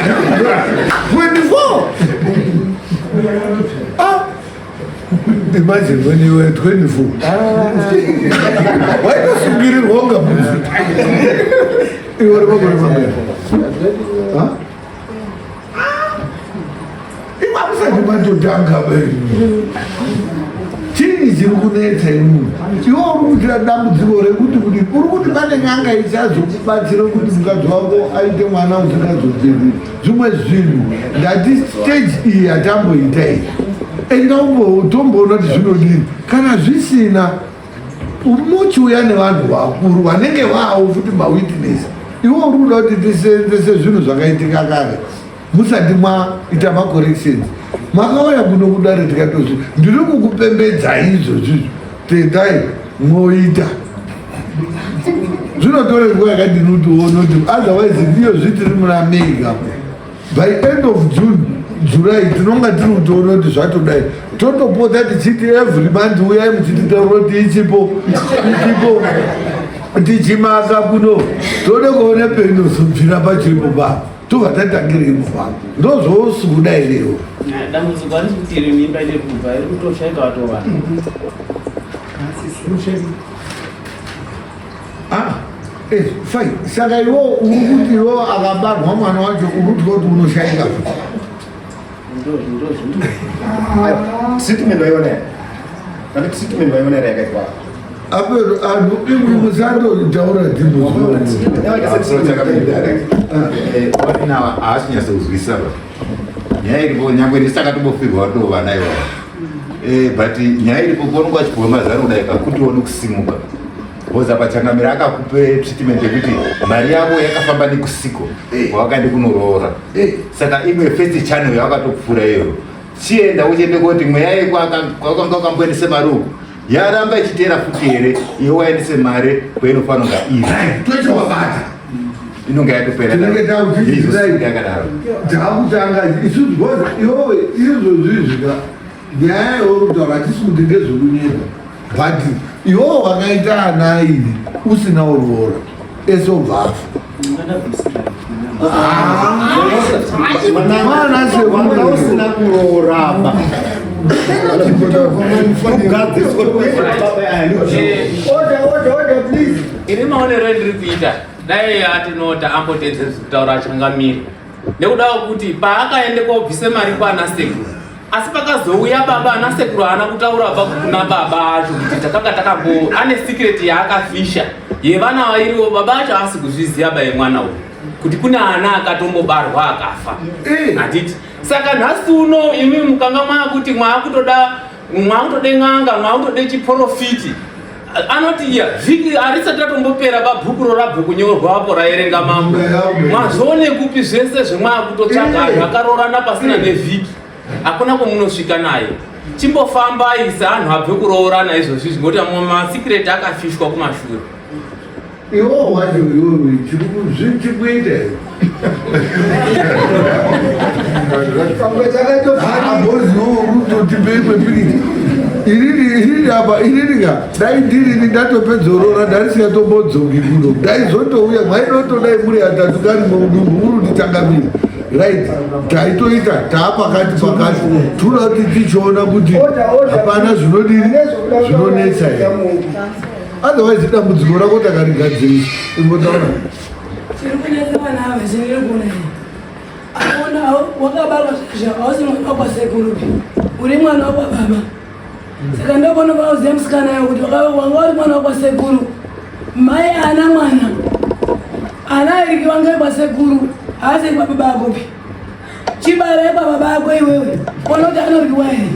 ah. Imagine when you were 24. Waitosungirirwa unga munhu. Iwe uri makore mangani? Ha? Imwe hamusati matotanga benyu. Chii chiri kunetsa imwe? Iwe uri kuitira dambudziko rekuti kuti uri kuti pane n'anga ichazokubatsira kuti mukadzi wako aite mwana usingazodzevi zvimwe zvinhu. Ndati stage iyi yatamboita iyi. Enda umbotomboona kuti zvinodini. Kana zvisina unochiuya nevanhu vakuru vanenge vaawo futi mawitness. Iwe uri kuda kuti tiseenzese zvinhu zvakaitika kare. Musati maita macorrections makauya kuno kudare tikatozvi ndiri kukupembedzai izvozvizvi tendai moita zvinotore nguva yakadini kuti uone kuti otherwise ndiyo zvitiri muna may ka by end of june july tinonga tiri kutoona kuti zvatodai totopota tichiti every month uyai muchititaura kuti ichipo ichipo tichimaka kuno tode kuone peinozobvira pachipo pa tobva tatangirei mufambo ndozvousi kuda irewo dambudziko harisi kuti iri mimba ine kubva iri kutoshaika watova ah, eh, fine saka iwo uri kuti iwo akabarwa mwana wacho uri kutya kuti unoshaika futi Treatment waiona here? Pane treatment waiona here yakaitwa? Apo anhu imwe musandotaura dzimbo haasi kunyatsa kuzwisisa ba nyaya iripo nyangwe ndisi takatombofirwa to vana ivavo eh, but nyaya iripo kuonekwa achipuwa mazano kudai kakuti uone kusimuka because apa changamira akakupe treatment yekuti mari yavo yakafamba nekusiko kwavakaende kunoroora saka imwe first channel yavakatopfuura iyoyo chienda uchiende koti mweya yekwakanga wakamboendese mari uku yaramba ichiteera futi here iwe waendese mari kwainofanira kunga iri tochawabata inonga yatopera tinenge takuchiiai yakadaro takutanga isu because iwewe izvozvizvika nyaya yauri kutaura hatisi kuti ndezvekunyepa but iwewe wakaita ana airi usina uroora ese obva afa Mwana usina kurooraba Ini maonero endiri kuita dai atinota ambotedze kutaura achangamire nekuda kwekuti paakaende kobvise mari kwana sekuru asi pakazouya baba ana sekuru haana kutaura bva kuna baba acho kuti takanga takambo ane secret yaakafisha yevana vairiwo baba acho haasi kuzviziva ba yemwana uyu kuti kune ana akatombobarwa akafa eh. handiti saka nhasi uno imi mukanga maakuti mwaakutoda mwaakutoda n'anga mwaakutoda chiporofiti anoti iya vhiki harisati ratombopera babhukuro rabve kunyorwa apo raerenga mambo mwazvione kupi zvese zvemwaakutotsvaga anhu eh. akaroorana pasina nevhiki hakuna kwamunosvika naye chimbofambai seanhu abve kuroorana izvozvi zvingoti amwe masikireti akafishwa kumashure Iwo wacho iwewe chiri kuita inini apa inini ka dai ndirini ndatopedzorora ndarisingatombodzoki kuno ndaizotouya mwainotodai muri atatu kani mudumbu muri kutitangamira right taitoita taapakati pakati toda kuti tichiona kuti hapana zvinodini zvinonetsa here otherwise dambudziko rako takarigadzirisa imbotaura chiri kunetsa vana ava chendiri kuona ini aona wakabarwa zvezvo hausi mwana wakwasekuru uri mwana wakwababa saka ndopano pauziva musikana yo kuti wanga uri mwana wakwasekuru mai ana mwana ana eriki wange kwasekuru haasi kwababa akopi chibara kwababa ako iwewe ona kuti anoryiwa here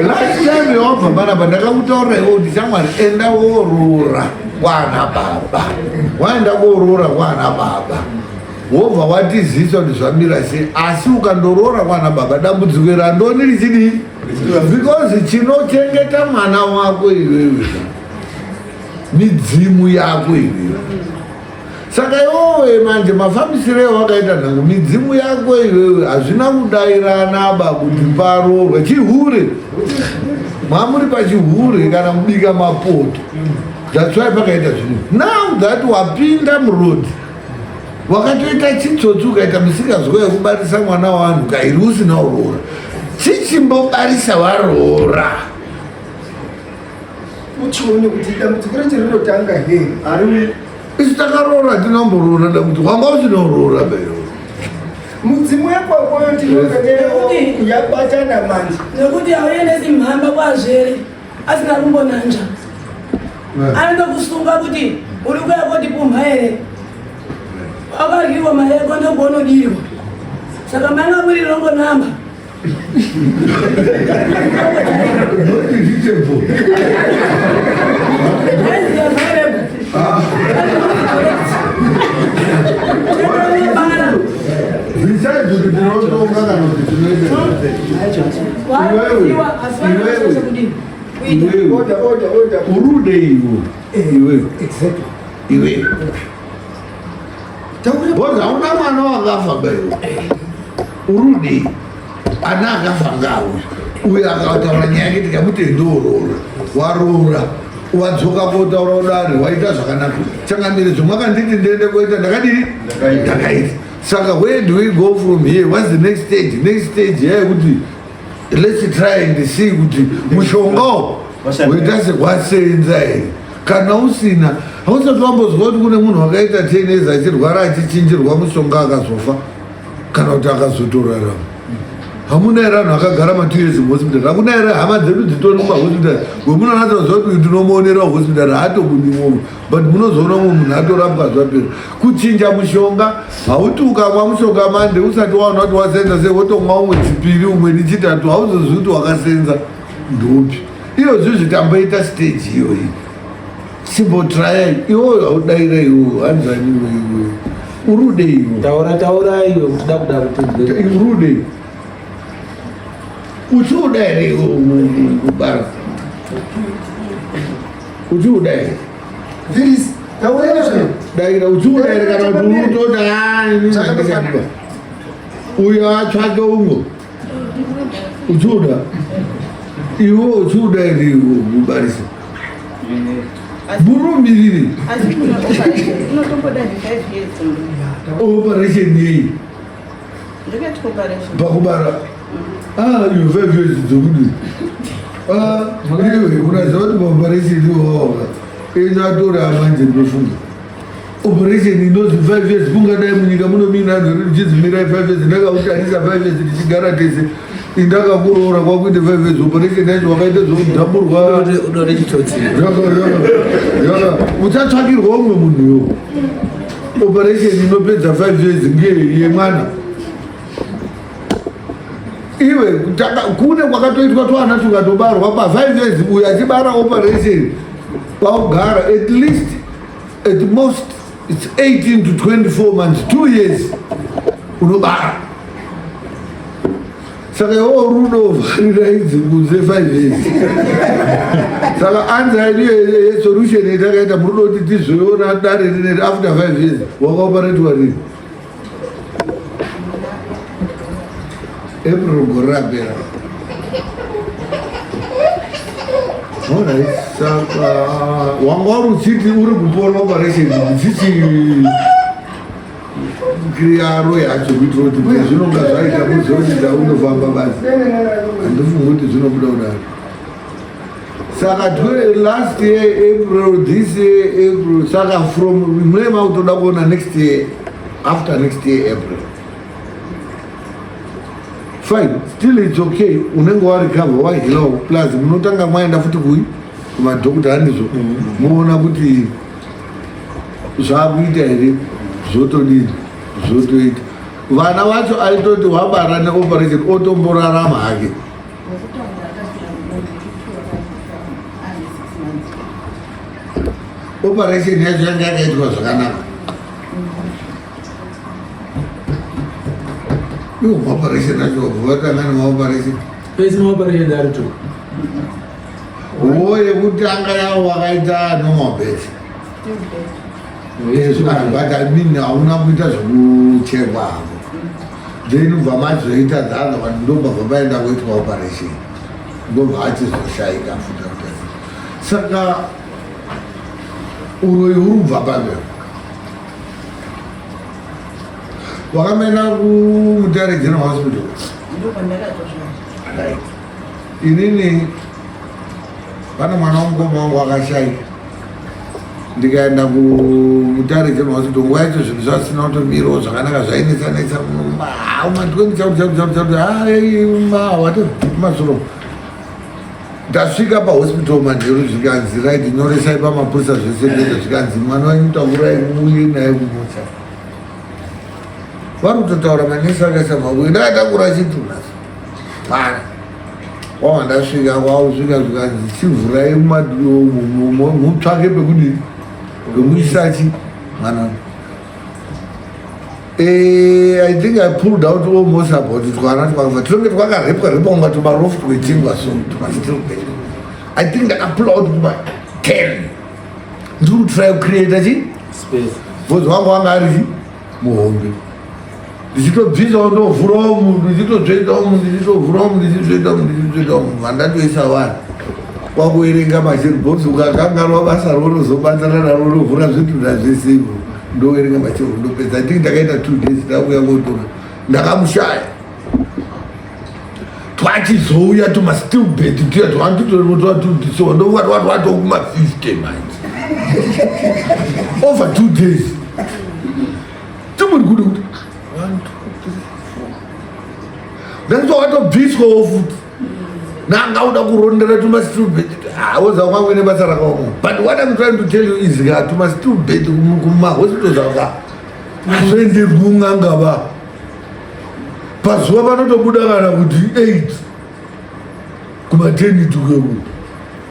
Last time yawabva panapa ndakakutaurira iwe kuti shamwari enda woroora kwana baba waenda koroora kwana baba wobva watizisa kuti zvamira sei asi ukandoroora kwana baba dambudziko iri handioni richidii because chinochengeta mwana wako iwewe midzimu yako iwewe. Saka iwowe manje mafambisiro ewakaita nhango midzimu yako iwewe hazvina kudairana ba kuti paroorwe chihure. Mwamuri pachihure kana kubika mapoto. That's why pakaita zvinhu. Now that wapinda muroad wakatoita chitsotsi ukaita misikazwa yekubarisa mwana wavanhu kairi usina uroora. Chichimbobarisa waroora. Uchione kuti dambudziko racho rinotanga here? Ari isu takaroora hatina kumboroora dambudziko wanga usina kuroora bayo. Mudzimu yekwakoyo tinonga yabatana manje. Nekuti hauendesi mhamba kwazvere asina kumbonanja. Anotokusunga kuti uri kuya koti pumha here? Wakaryiwa mari yako ndokuonodirwa. Saka manga muri rongo namba. Besides kuti tinotonga kana kuti tinoita urude iwe iwe iwe Because hauna mwana wakafa baiwe urudei ana akafa ngauyu uyu akataura nyaya yake tikamuti endooroora waroora wadzoka kotaura udare waita zvakanaka changamire zvomwakanditi ndiende koita ndakadii ndakaita saka where do we go from here whats the next stage next stage yayekuti let's try and see kuti mushonga waita sekwasenza here kana usina hausati wambozwa kuti kune munhu wakaita ten years achirwara achichinjirwa mushonga akazofa kana kuti akazotorarama hamuna here anhu akagara ma2 years muhospital hakuna here hama dzedu dzitori mumahospital wemunonatsoziva kuti uyu tinomuonera hospital haatobudimomo but munozoona umwe munhu atorapwa zvapera kuchinja mushonga hauti ukamwa mushonga mande usati waona kuti wasenza sei wotomwa umwe chipiri umweni chitatu hauzozivi kuti wakasenza ndopi iyo zvizvi tamboita stage iyoyi chimbotrayai iwoyo haudaira iwoyo hanzani iwe urude iwe taura taura iwe kuti da kuda kuti urude uchiuda here iwe kubara uchiuda here daira uchiuda here kana kuti unotoda hainandikadiwa uyo atsvake umwe uchiuda iwe uchiuda here iwe kubarisa murumiriri operation yei pakubara ah, iyo five years dzokudii ah, iwe unaziva kuti paoperation iwawaga inatora manje ndofunga operation inonzi five years kungadai munyika muno muina anhu ere tichizimirai five years ndakautarisa five years tichigara tese indakakuroora kwakuite five years operation yacho wakaita zvokudhamburwa uchatsvakirwa umwe munhu yo operation inopedza 5 years ngei yemwana iwe kune kwakatoitwa twana tukatobarwa pa 5 years uyu achibara operation kwaugara at least at most it's 18 to 24 months 2 years unobara saka iwo rudo vharira idzi kunze 5 years saka anza yedu yesolution yatakaita murudo kuti tizoiona dare rineri after 5 years wakaoparetwa rini april gore rapera Alright, saka wanga uri uchiti uri kupona operation dzichi Kiyaro yacho kuitira kuti zvinonga zvaita kuzoti unofamba basi handifungi kuti zvinobuda kudaro saka last year april this year april saka from mune makutoda kuona next year after next year april fine still it's okay unenge warecover wahilawo plus munotanga mwaenda futi kui kumadhokota handizvo muona kuti zvakuita here zvotodini zvotoita vana vacho aitoti wabara neoperation otomborarama hake operation yacho yanga yakaitwa zvakanaka iwo maoperation acho vatanga nemaoperation pese maoperation ari two wo yekutanga yawo wakaita normal birth. Yes, but I mean hauna kuita zvekuchekwa hako then ubva mazoita the other one ndobva paenda kuitwa operation ndobva achizoshaika futi after saka uroyi uri kubva pamero wakamenda kumutare general hospital right inini pane mwana wamukoma wangu akashaika ndikaenda kumutare general hospital nguva yacho zvinhu zvasina kutomirawo zvakanaka zvainetsa netsa ma20 chauti chauti chauti chauti whatever masoro ndasvika pahospital manheru zvikanzi right nyoresai pamapurisa zvese ndeza zvikanzi mwana wenyu takurai muuye naye kumucha vari kutotaura manesi akaisa makuye ndakatakura chitunha mwana wava ndasvika kwausvika zvikanzi chivhurai mutsvake pekudii pekuisachi mwana Eh, I think I pulled out almost about twana twakabva tinenge twakarepwa repwa kunga tumarofu twechingwa so tumastilbed I think ndakapull out kuma 10 ndiri kutry kucreata chi space bhozi wangu wanga ari chi muhombe ndichitobvisawo ndovhurawo munhu ndichitotsvetawo munhu ndichitovhurawo munhu ndichitsvetawo munhu ndichitsvetawo munhu vandatoisa vanhu kwakuverenga machiribhozi ukakanganwa basa raunozobatsana naro unovhura zvitunha zvese izvo ndoverenga machero ndopedza i think ndakaita two days ndakuya kotora ndakamushaya twachizouya tumastillbed tuya twanditotoatudisiwa ndovatwatwatokuma 50 manje over two days timuri kuda kuti one two three four ndanditwa watobviswawo futi nanga uda kurondera tumastillbed woza kwangu ine basa rakaoma but what I'm trying to tell you is ka tumastillbed kumahospitals aka azoenderwi kun'anga va pazuva panotobuda kana kuti 8 kumaternity kweku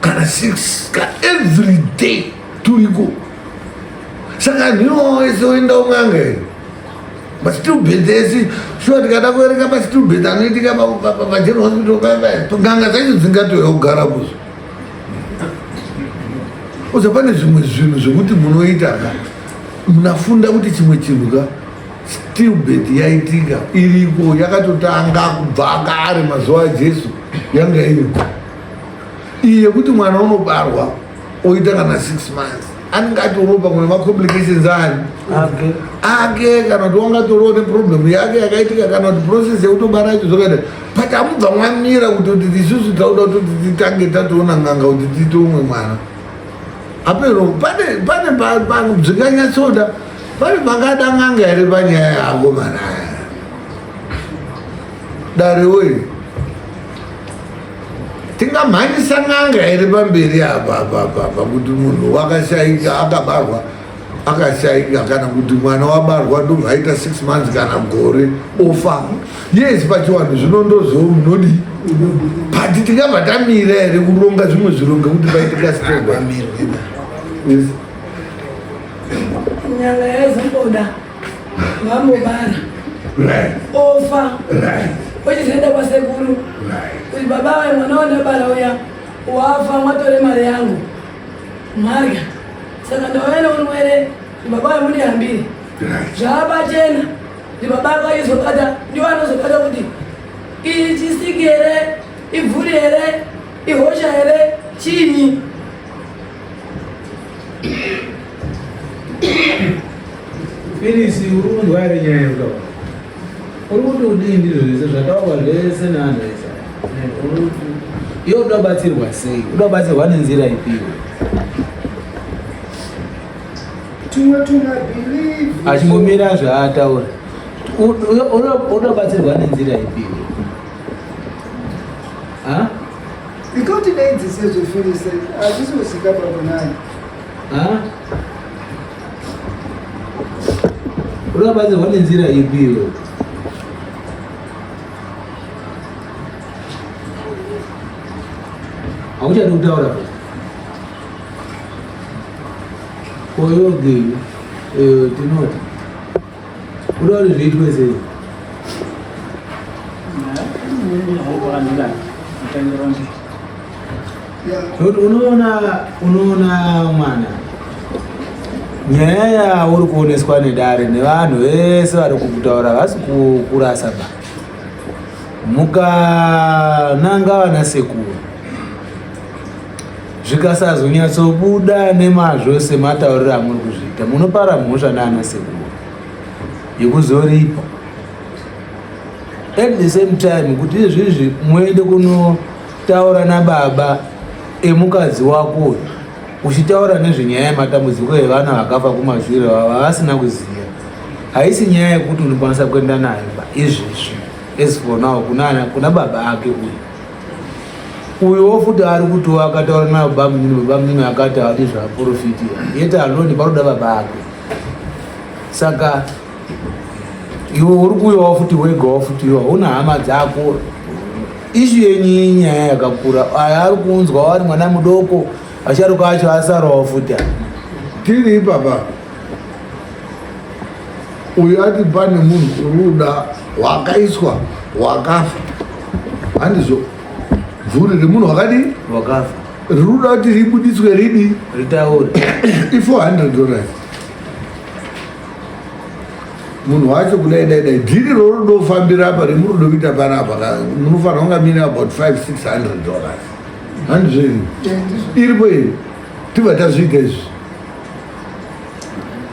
kana 6 ka every day turiko saka nhiwo wese oenda un'anga here mastillbed ese shuwa tikada kuverenga mastillbed anoitika pageneral hospital paya n'anga dzacho dzingatouya kugara kuzo oza pane zvimwe zvinhu zvekuti munoita ka munafunda kuti chimwe chinhu ka stillbed yaitika iriko yakatotanga kubva kare mazuva ajesu yanga iriko iyi yekuti mwana unobarwa oita kana six months anenge atoriwo pamwe nemacomplications ani ake kana kuti wangatoriwo neproblem yake yakaitika kana kuti process yekutobara yacho zvakaita but amubva mwamira kutoti isusu tauda kutoti titange tatoona n'anga kuti tiite umwe mwana apeno pane pane zvikanyatsoda pane pangada n'anga here panyaya yako manaya dare woye tingamhanyisa n'anga here pamberi apa apa apa apa kuti munhu wakashaika akabarwa akashaika kana kuti mwana wabarwa ndobva aita six months kana gore ofa yes pachiwanhu zvinondozo munodii but tingabva tamira here kuronga zvimwe zviro ngekuti paitika step yes nyanga yaizomboda vambobara ofa ochizoenda kwasekuru kuti baba vaye mwana wandabara uya wafa mwatore mari yangu marya saka ndauya neurwere kuti baba vaye mundihambire zvaapachena kuti baba vaizobata ndiwo anozobata kuti iyi chisiki here ibvuri here ihosha here chiinyi Firisi uri kunzwa here nyaya yekutaura? Uri kuti udii ndizvo zvese zvataurwa zvese nevanhu vese. Iwe uda kubatsirwa sei? Uda kubatsirwa nenzira ipi iwe? Achimbomira zvaataura. Uda kubatsirwa nenzira ipi iwe? Ha? Ikoti neidzi sezvefirisi hazvisi kusika pakunani. Unobatsirwa nenzira ipi iwe? Hauchadi kutaura pa. Koyoge eh, tinoti uda kuti zviitwe sei? Nokuti unoona unoona mwana. Nyaya yauri kuoneswa nedare nevanhu vese vari kukutaura havasi kukurasa ba. Mukananga vana sekuru zvikasazonyatsobuda nemazvo sematauriro amuri kuzviita munopara mhosva naana sekuru yekuzoripa at the same time kuti izvizvi muende kunotaura nababa emukadzi wako uyu uchitaura nezvenyaya yematambudziko evana vakafa kumashure vavasina kuziva haisi nyaya yekuti unokwanisa kuenda nayo ba izvezvi as for now kuna, kuna baba ake uyu uyuwo futi ari kutiwo akataura nababa munini baba munini akati haadi zvaprofiti yet alone panoda baba ake saka iwe uri kuuyawo futi wegawo futi iwe hauna hama dzako ishu yenyu inyaya yakakura aya ari kuunzwa ari mwana mudoko asharuka acho asarawo futi tiri ipapa uyu ati pane munhu uri kuda wakaiswa wakafa handizvo bvuri remunhu wakadii wakafa riri kuda kuti ribuditswe ridi ritaure i400 dollars munhu wacho kudai dai dai dhiri rorudofambira apa remurudo kuita panapa munofanira kunga mine about 5 600 dollars handizvo iri iripo iri tibva tazviita izvi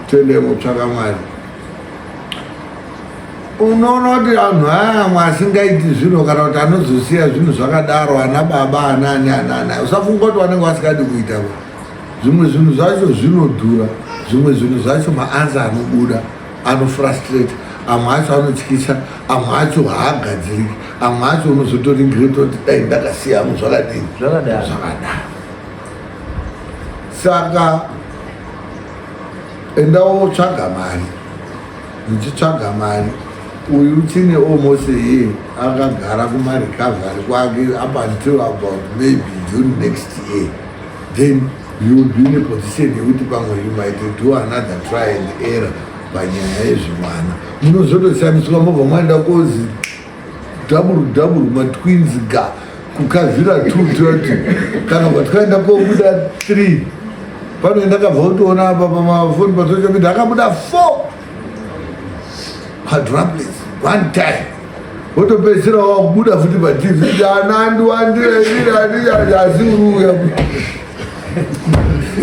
toendai motsvaka mwari unoona kuti anhu aya amwe asingaiti zvinhu kana kuti anozosiya zvinhu zvakadaro ana baba anaani anaani usafunga kuti vanenge vasingadi kuita zvimwe zvinhu zvacho zvinodhura zvimwe zvinhu zvacho maansa anobuda anofrustrate amwe acho anotyisa amwe acho haagadziriki amwe acho unozotoregreta kuti dai ndakasiyamo zvakadini zvakadaro saka enda wotsvaga mari muchitsvaga mari uyu uchine almost a year akagara kumarecovery kwake up until about maybe june next year then you will be in a position yekuti pamwe you might do another try and error panyaya yezvimwana munozotoshamiswa mobva maenda kozi double double matwins ga kukavhira 220 kana kwatikaenda kobuda 3 pano ndakabva kutoona apa pamafoni pasocial media akabuda 4 quadruplets one time wotopedzisira wakubuda futi patv kuti ana andiwandirairirani asi uri uya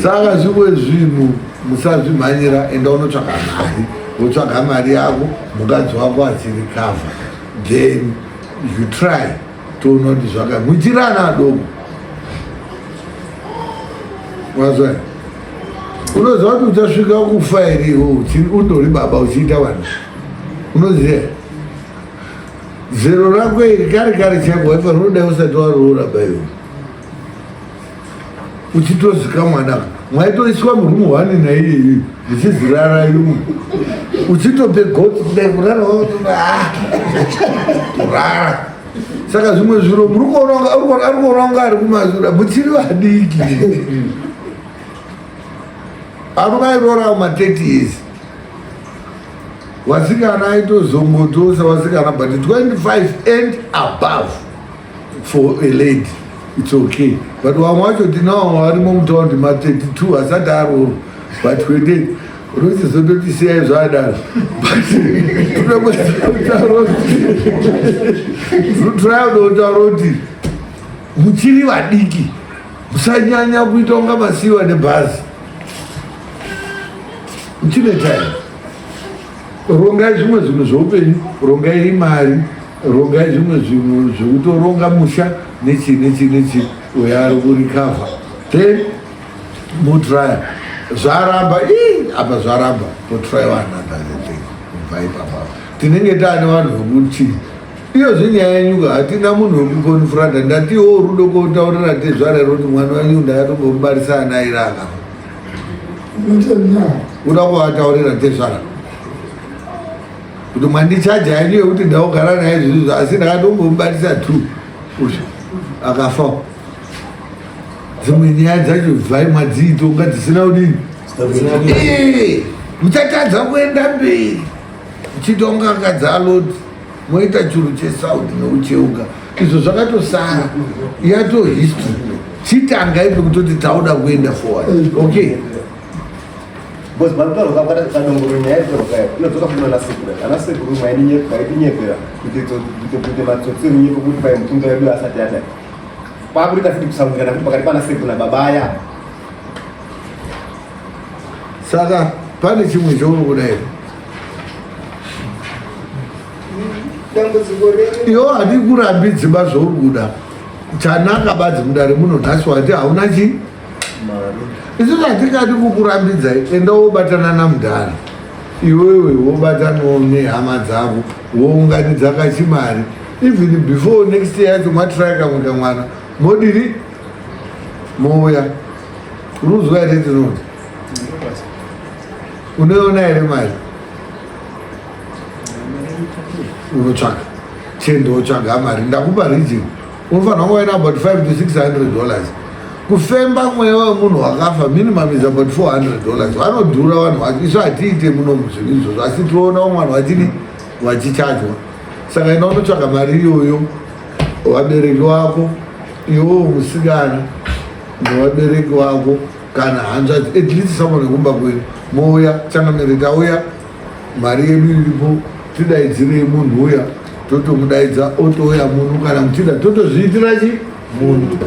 saka zvimwe zvinhu musazvimhanyira enda unotsvaga mari wotsvaga mari yako mukadzi wako achirikavha then you try toona kuti zvaka muchiri ana adoko wazwa unoziva kuti uchasvika kufa here iwe undori baba uchiita vanhu unoziva zero rako iri kare kare chaiko waifanira kudai usati waroora baiwe uchitozika mwana mwaitoiswa murumu hwani naiyeyi muchizirara yumu uchitope gotsi kudai kurara ah, kurara saka zvimwe zviro muri kuona ari kuona kunga ari kumazura muchiri vadiki aruvairora ma 30 years vasikana aitozongotosa vasikana but 25 and above for a lady it's okay but vamwe vacho tinawo varimo mutaundi ma 32 asati aroorwa but wete unochizondoti siyai zvadaro but kuti muchiri vadiki musanyanya kuita kunga masiyiwa nebhazi muchine time rongai zvimwe zvinhu zveupenyu rongai mari rongai zvimwe zvinhu zvekutoronga musha nechii nechii nechii uyo ari kurikavha then motraya zvaramba ii apa zvaramba potraiwa another thing kubva ipapa tinenge taane vanhu vekuti iyo zvenyaya yenyuka hatina munhu wekukonfranta ndatiwo rudo kotaurira tezvara roti mwana wenyu ndakatombomubarisa ana aira akafa uda kuvataurira tezvara kuti mwandichaja yenyu yekuti ndaogara naye zvizvizvo asi ndakatombomubarisa t uyu akafa dzimwe nyaya dzacho bvai mwadziitonga dzisina kudini muchatadza kuenda mberi muchitonga akadzaloti moita churu chesauti neucheuka izvo zvakatosara yato history chitanga ipe kutoti tauda kuenda forward okay. Because panotaurwa kadongoro nyaya iri kutaurwa inodzoka futi ana sekuru. Ana sekuru maitinyepera kuti kuite matsotsi emunyepo kuti pai mutunga wedu asati adai. Kwakuita futi kusawirirana futi pakati pana sekuru nababa aya. Saka pane chimwe chauri kuda here? Dambudziko renyu. Iwo hatikurambidzi ba zvauri kuda. Chanaka badzi mudare muno nhasi wati hauna chii? Isusu hatingadi kukurambidzai, enda wobatana namudhara iwewe wobatanawo nehama dzako wounganidza kachimari even before next year yacho matry kamwe kamwana modiri mouya uruzwa here tinoti unoiona here mari unotsvaga chendo wotsvaga mari ndakupa region unofanira kunge waina about 5 to 600 dollars kufemba mweya wemunhu wakafa minimum is about 400 dollars vanodhura vanhu vacho isu hatiite muno muzvinhu izvozvo asi tinoona vamwe vanhu vachidi vachichajwa saka enda unotsvaga mari iyoyo vabereki vako iwowo musikana nevabereki vako kana hanzvadzi at least someone wekumba kwenyu mouya changamire tauya mari yedu iripo tidaidzirei munhu uya totomudaidza otouya munhu kana muchida totozviitira chi munhu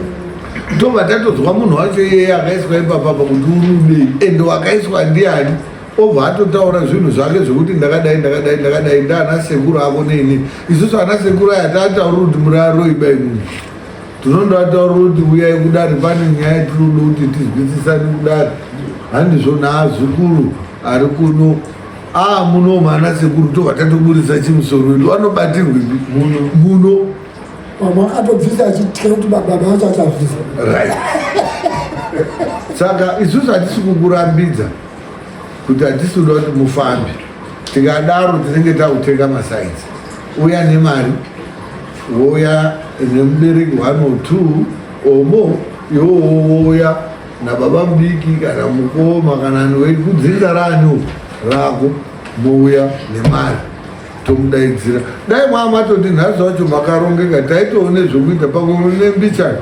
tobva tatozwa munhu wacho iyeye akaiswa ipapapa kuti urudei and wakaiswa ndiani obva atotaura zvinhu zvake zvekuti ndakadai ndakadai ndakadai ndaana sekuru ako neini isusu ana sekuru aya taataura kuti muraroi bai munhu Tinondoataura kuti uyai kudare pane nyaya yatinoda kuti tizwisisane kudare handizvo naazukuru ari kuno aa muno mana sekuru tobva tatoburitsa chimusoro wedu vanobatirwepi muno vamwe akatobvisa achitya kuti baba vacho achabvisa right saka isusu hatisi kukurambidza kuti hatisi kuda kuti mufambe tikadaro tinenge takutenga masainzi uya nemari wouya nemubereki one or two or more iwowo wouya nababa mudiki kana mukoma kana wekudzinza rani rako mouya nemari tomudaidzira dai mwaa matoti nhasi wacho makarongeka taitoone zvekuita pamwe mune mbichani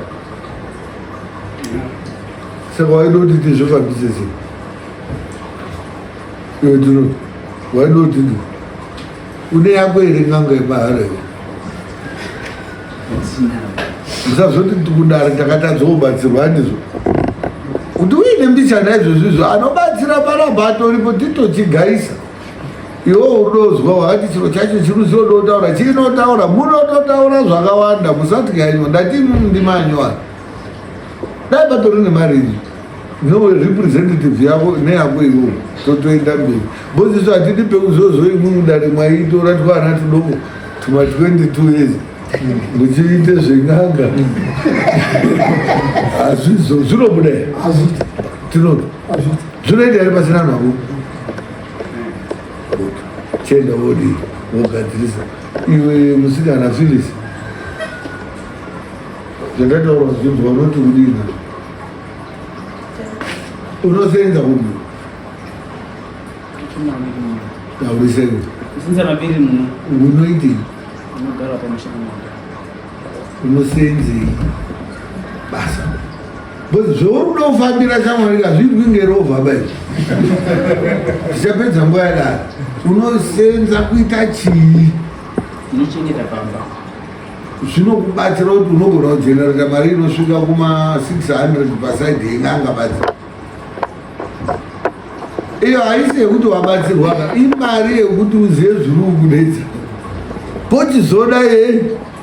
saka waida kuti tizvifambise sei iwe tinoti waida kuti Une yako here n'anga yemahara iwe? Musazoti kudare takatadza kubatsirwa handizvo. Kuti uine mbichana izvozvo izvo anobatsira panapa atoripo titochigaisa. Iwe unozwa wakati chiro chacho chinozodotaura chinotaura munototaura zvakawanda musatya ndati ndimanyowani. Dai patori nemari izvi. No representative yavo neyako iwo totoenda mberi because isu hatidi pekuzozo imwe mudare mwaitora twana tudoko tuma 22 years muchiite zven'anga hazvizo zvinobuda here tinoti zvinoita here pasina nhau chienda wodii wogadzirisa iwe musikana Phyllis zvandataura zvinzwa unoti kudii unosenza kupi aurisei kusenza mabiri muno unoitei unogara pamusha mumunda unosenzei basa because zvauri kuda kufambira shamwari hazviitwi ngerovha bai tichapedza nguva yadaro unosenza kuita chii unochengeta pamba zvinokubatsira kuti unogona kujenerata mari inosvika kuma 600 pasaidi yen'anga badzi iyo haisi yekuti wabatsirwa ka imari yekuti uzive zviri kukunetsa pochizoda ye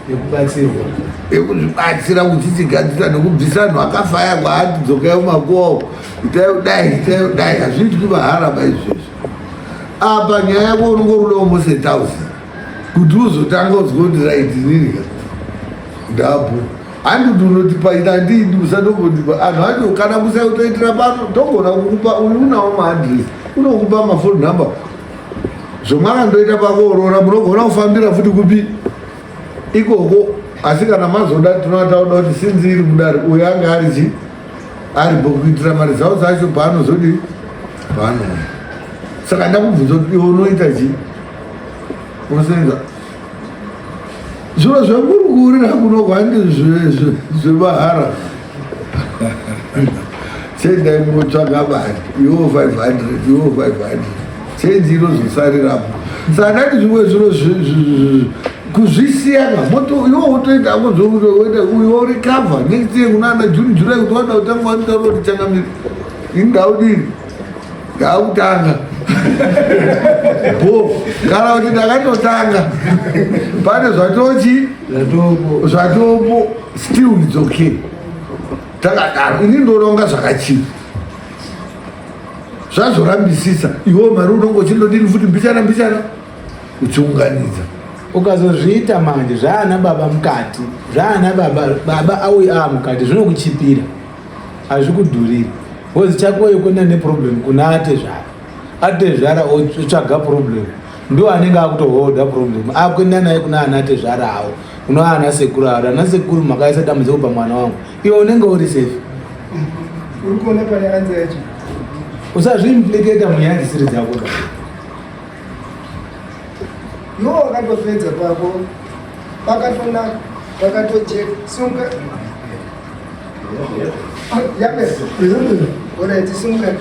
yekubatsirwa yekuzvibatsira kuchichigadzira nekubvisa anhu akafaya kwaati dzokai mumakuwa itai kudai itai kudai hazviitwi mahara maizvezvi apa nyaya yako unongorudawo mose thousand kuti uzotanga uzwa kuti right inini ka ndapo handiti unotipa ina handidi usatombotipa anhu acho kana kusakutoitira pano togona kukupa uyu unawo maadress unokupa mafone number zvomwakandoita pakuorora munogona kufambira futi kupi ikoko asi kana mazoda tinoataoda kuti sinzi iri kudari uyo anga ari chi aripo kuitira mari dzavo dzacho paanozodii paanouya saka ndakubvunza kuti iwe unoita chii unosenza zviro zvemuri kuurira kuno kwandi zvemahara. Chendai munotsvaga mari iwo 500 iwo 500 chenji inozosarirapo. Saka ndati zvimwe zviro kuzvisiyana moto iwo wotoita ako zvokutoita uyo worecover next year kunana June July kuti wada kutanga wanotaura kuti changamire ini ndaudini ndakutanga bo kana kuti ndakatotanga pane zvatochi zvatopo still it's okay takadaro ini ndoronga zvakachipa zvazorambisisa iwo mari unonge uchindodini futi mbichana mbichana uchiunganidza ukazozviita manje zvaana baba mukati zvaana baba baba auyi aa mukati zvinokuchipira hazvikudhuriri bcause chako ikona neproblem kuna atezvara atezvara otsvaga problem ndo anenge akutohodha problem akuenda naye kuna ana atezvara awo kuna ana sekuru avo ana sekuru makaisa dambudziko pamwana wangu iwe unenge uri safe uri kuona pane anza yacho usazviimplicata munyaya dzisiri dzako iwe wakatopedza pako pakatonaka pakatojeka sunga yapera orit sunga.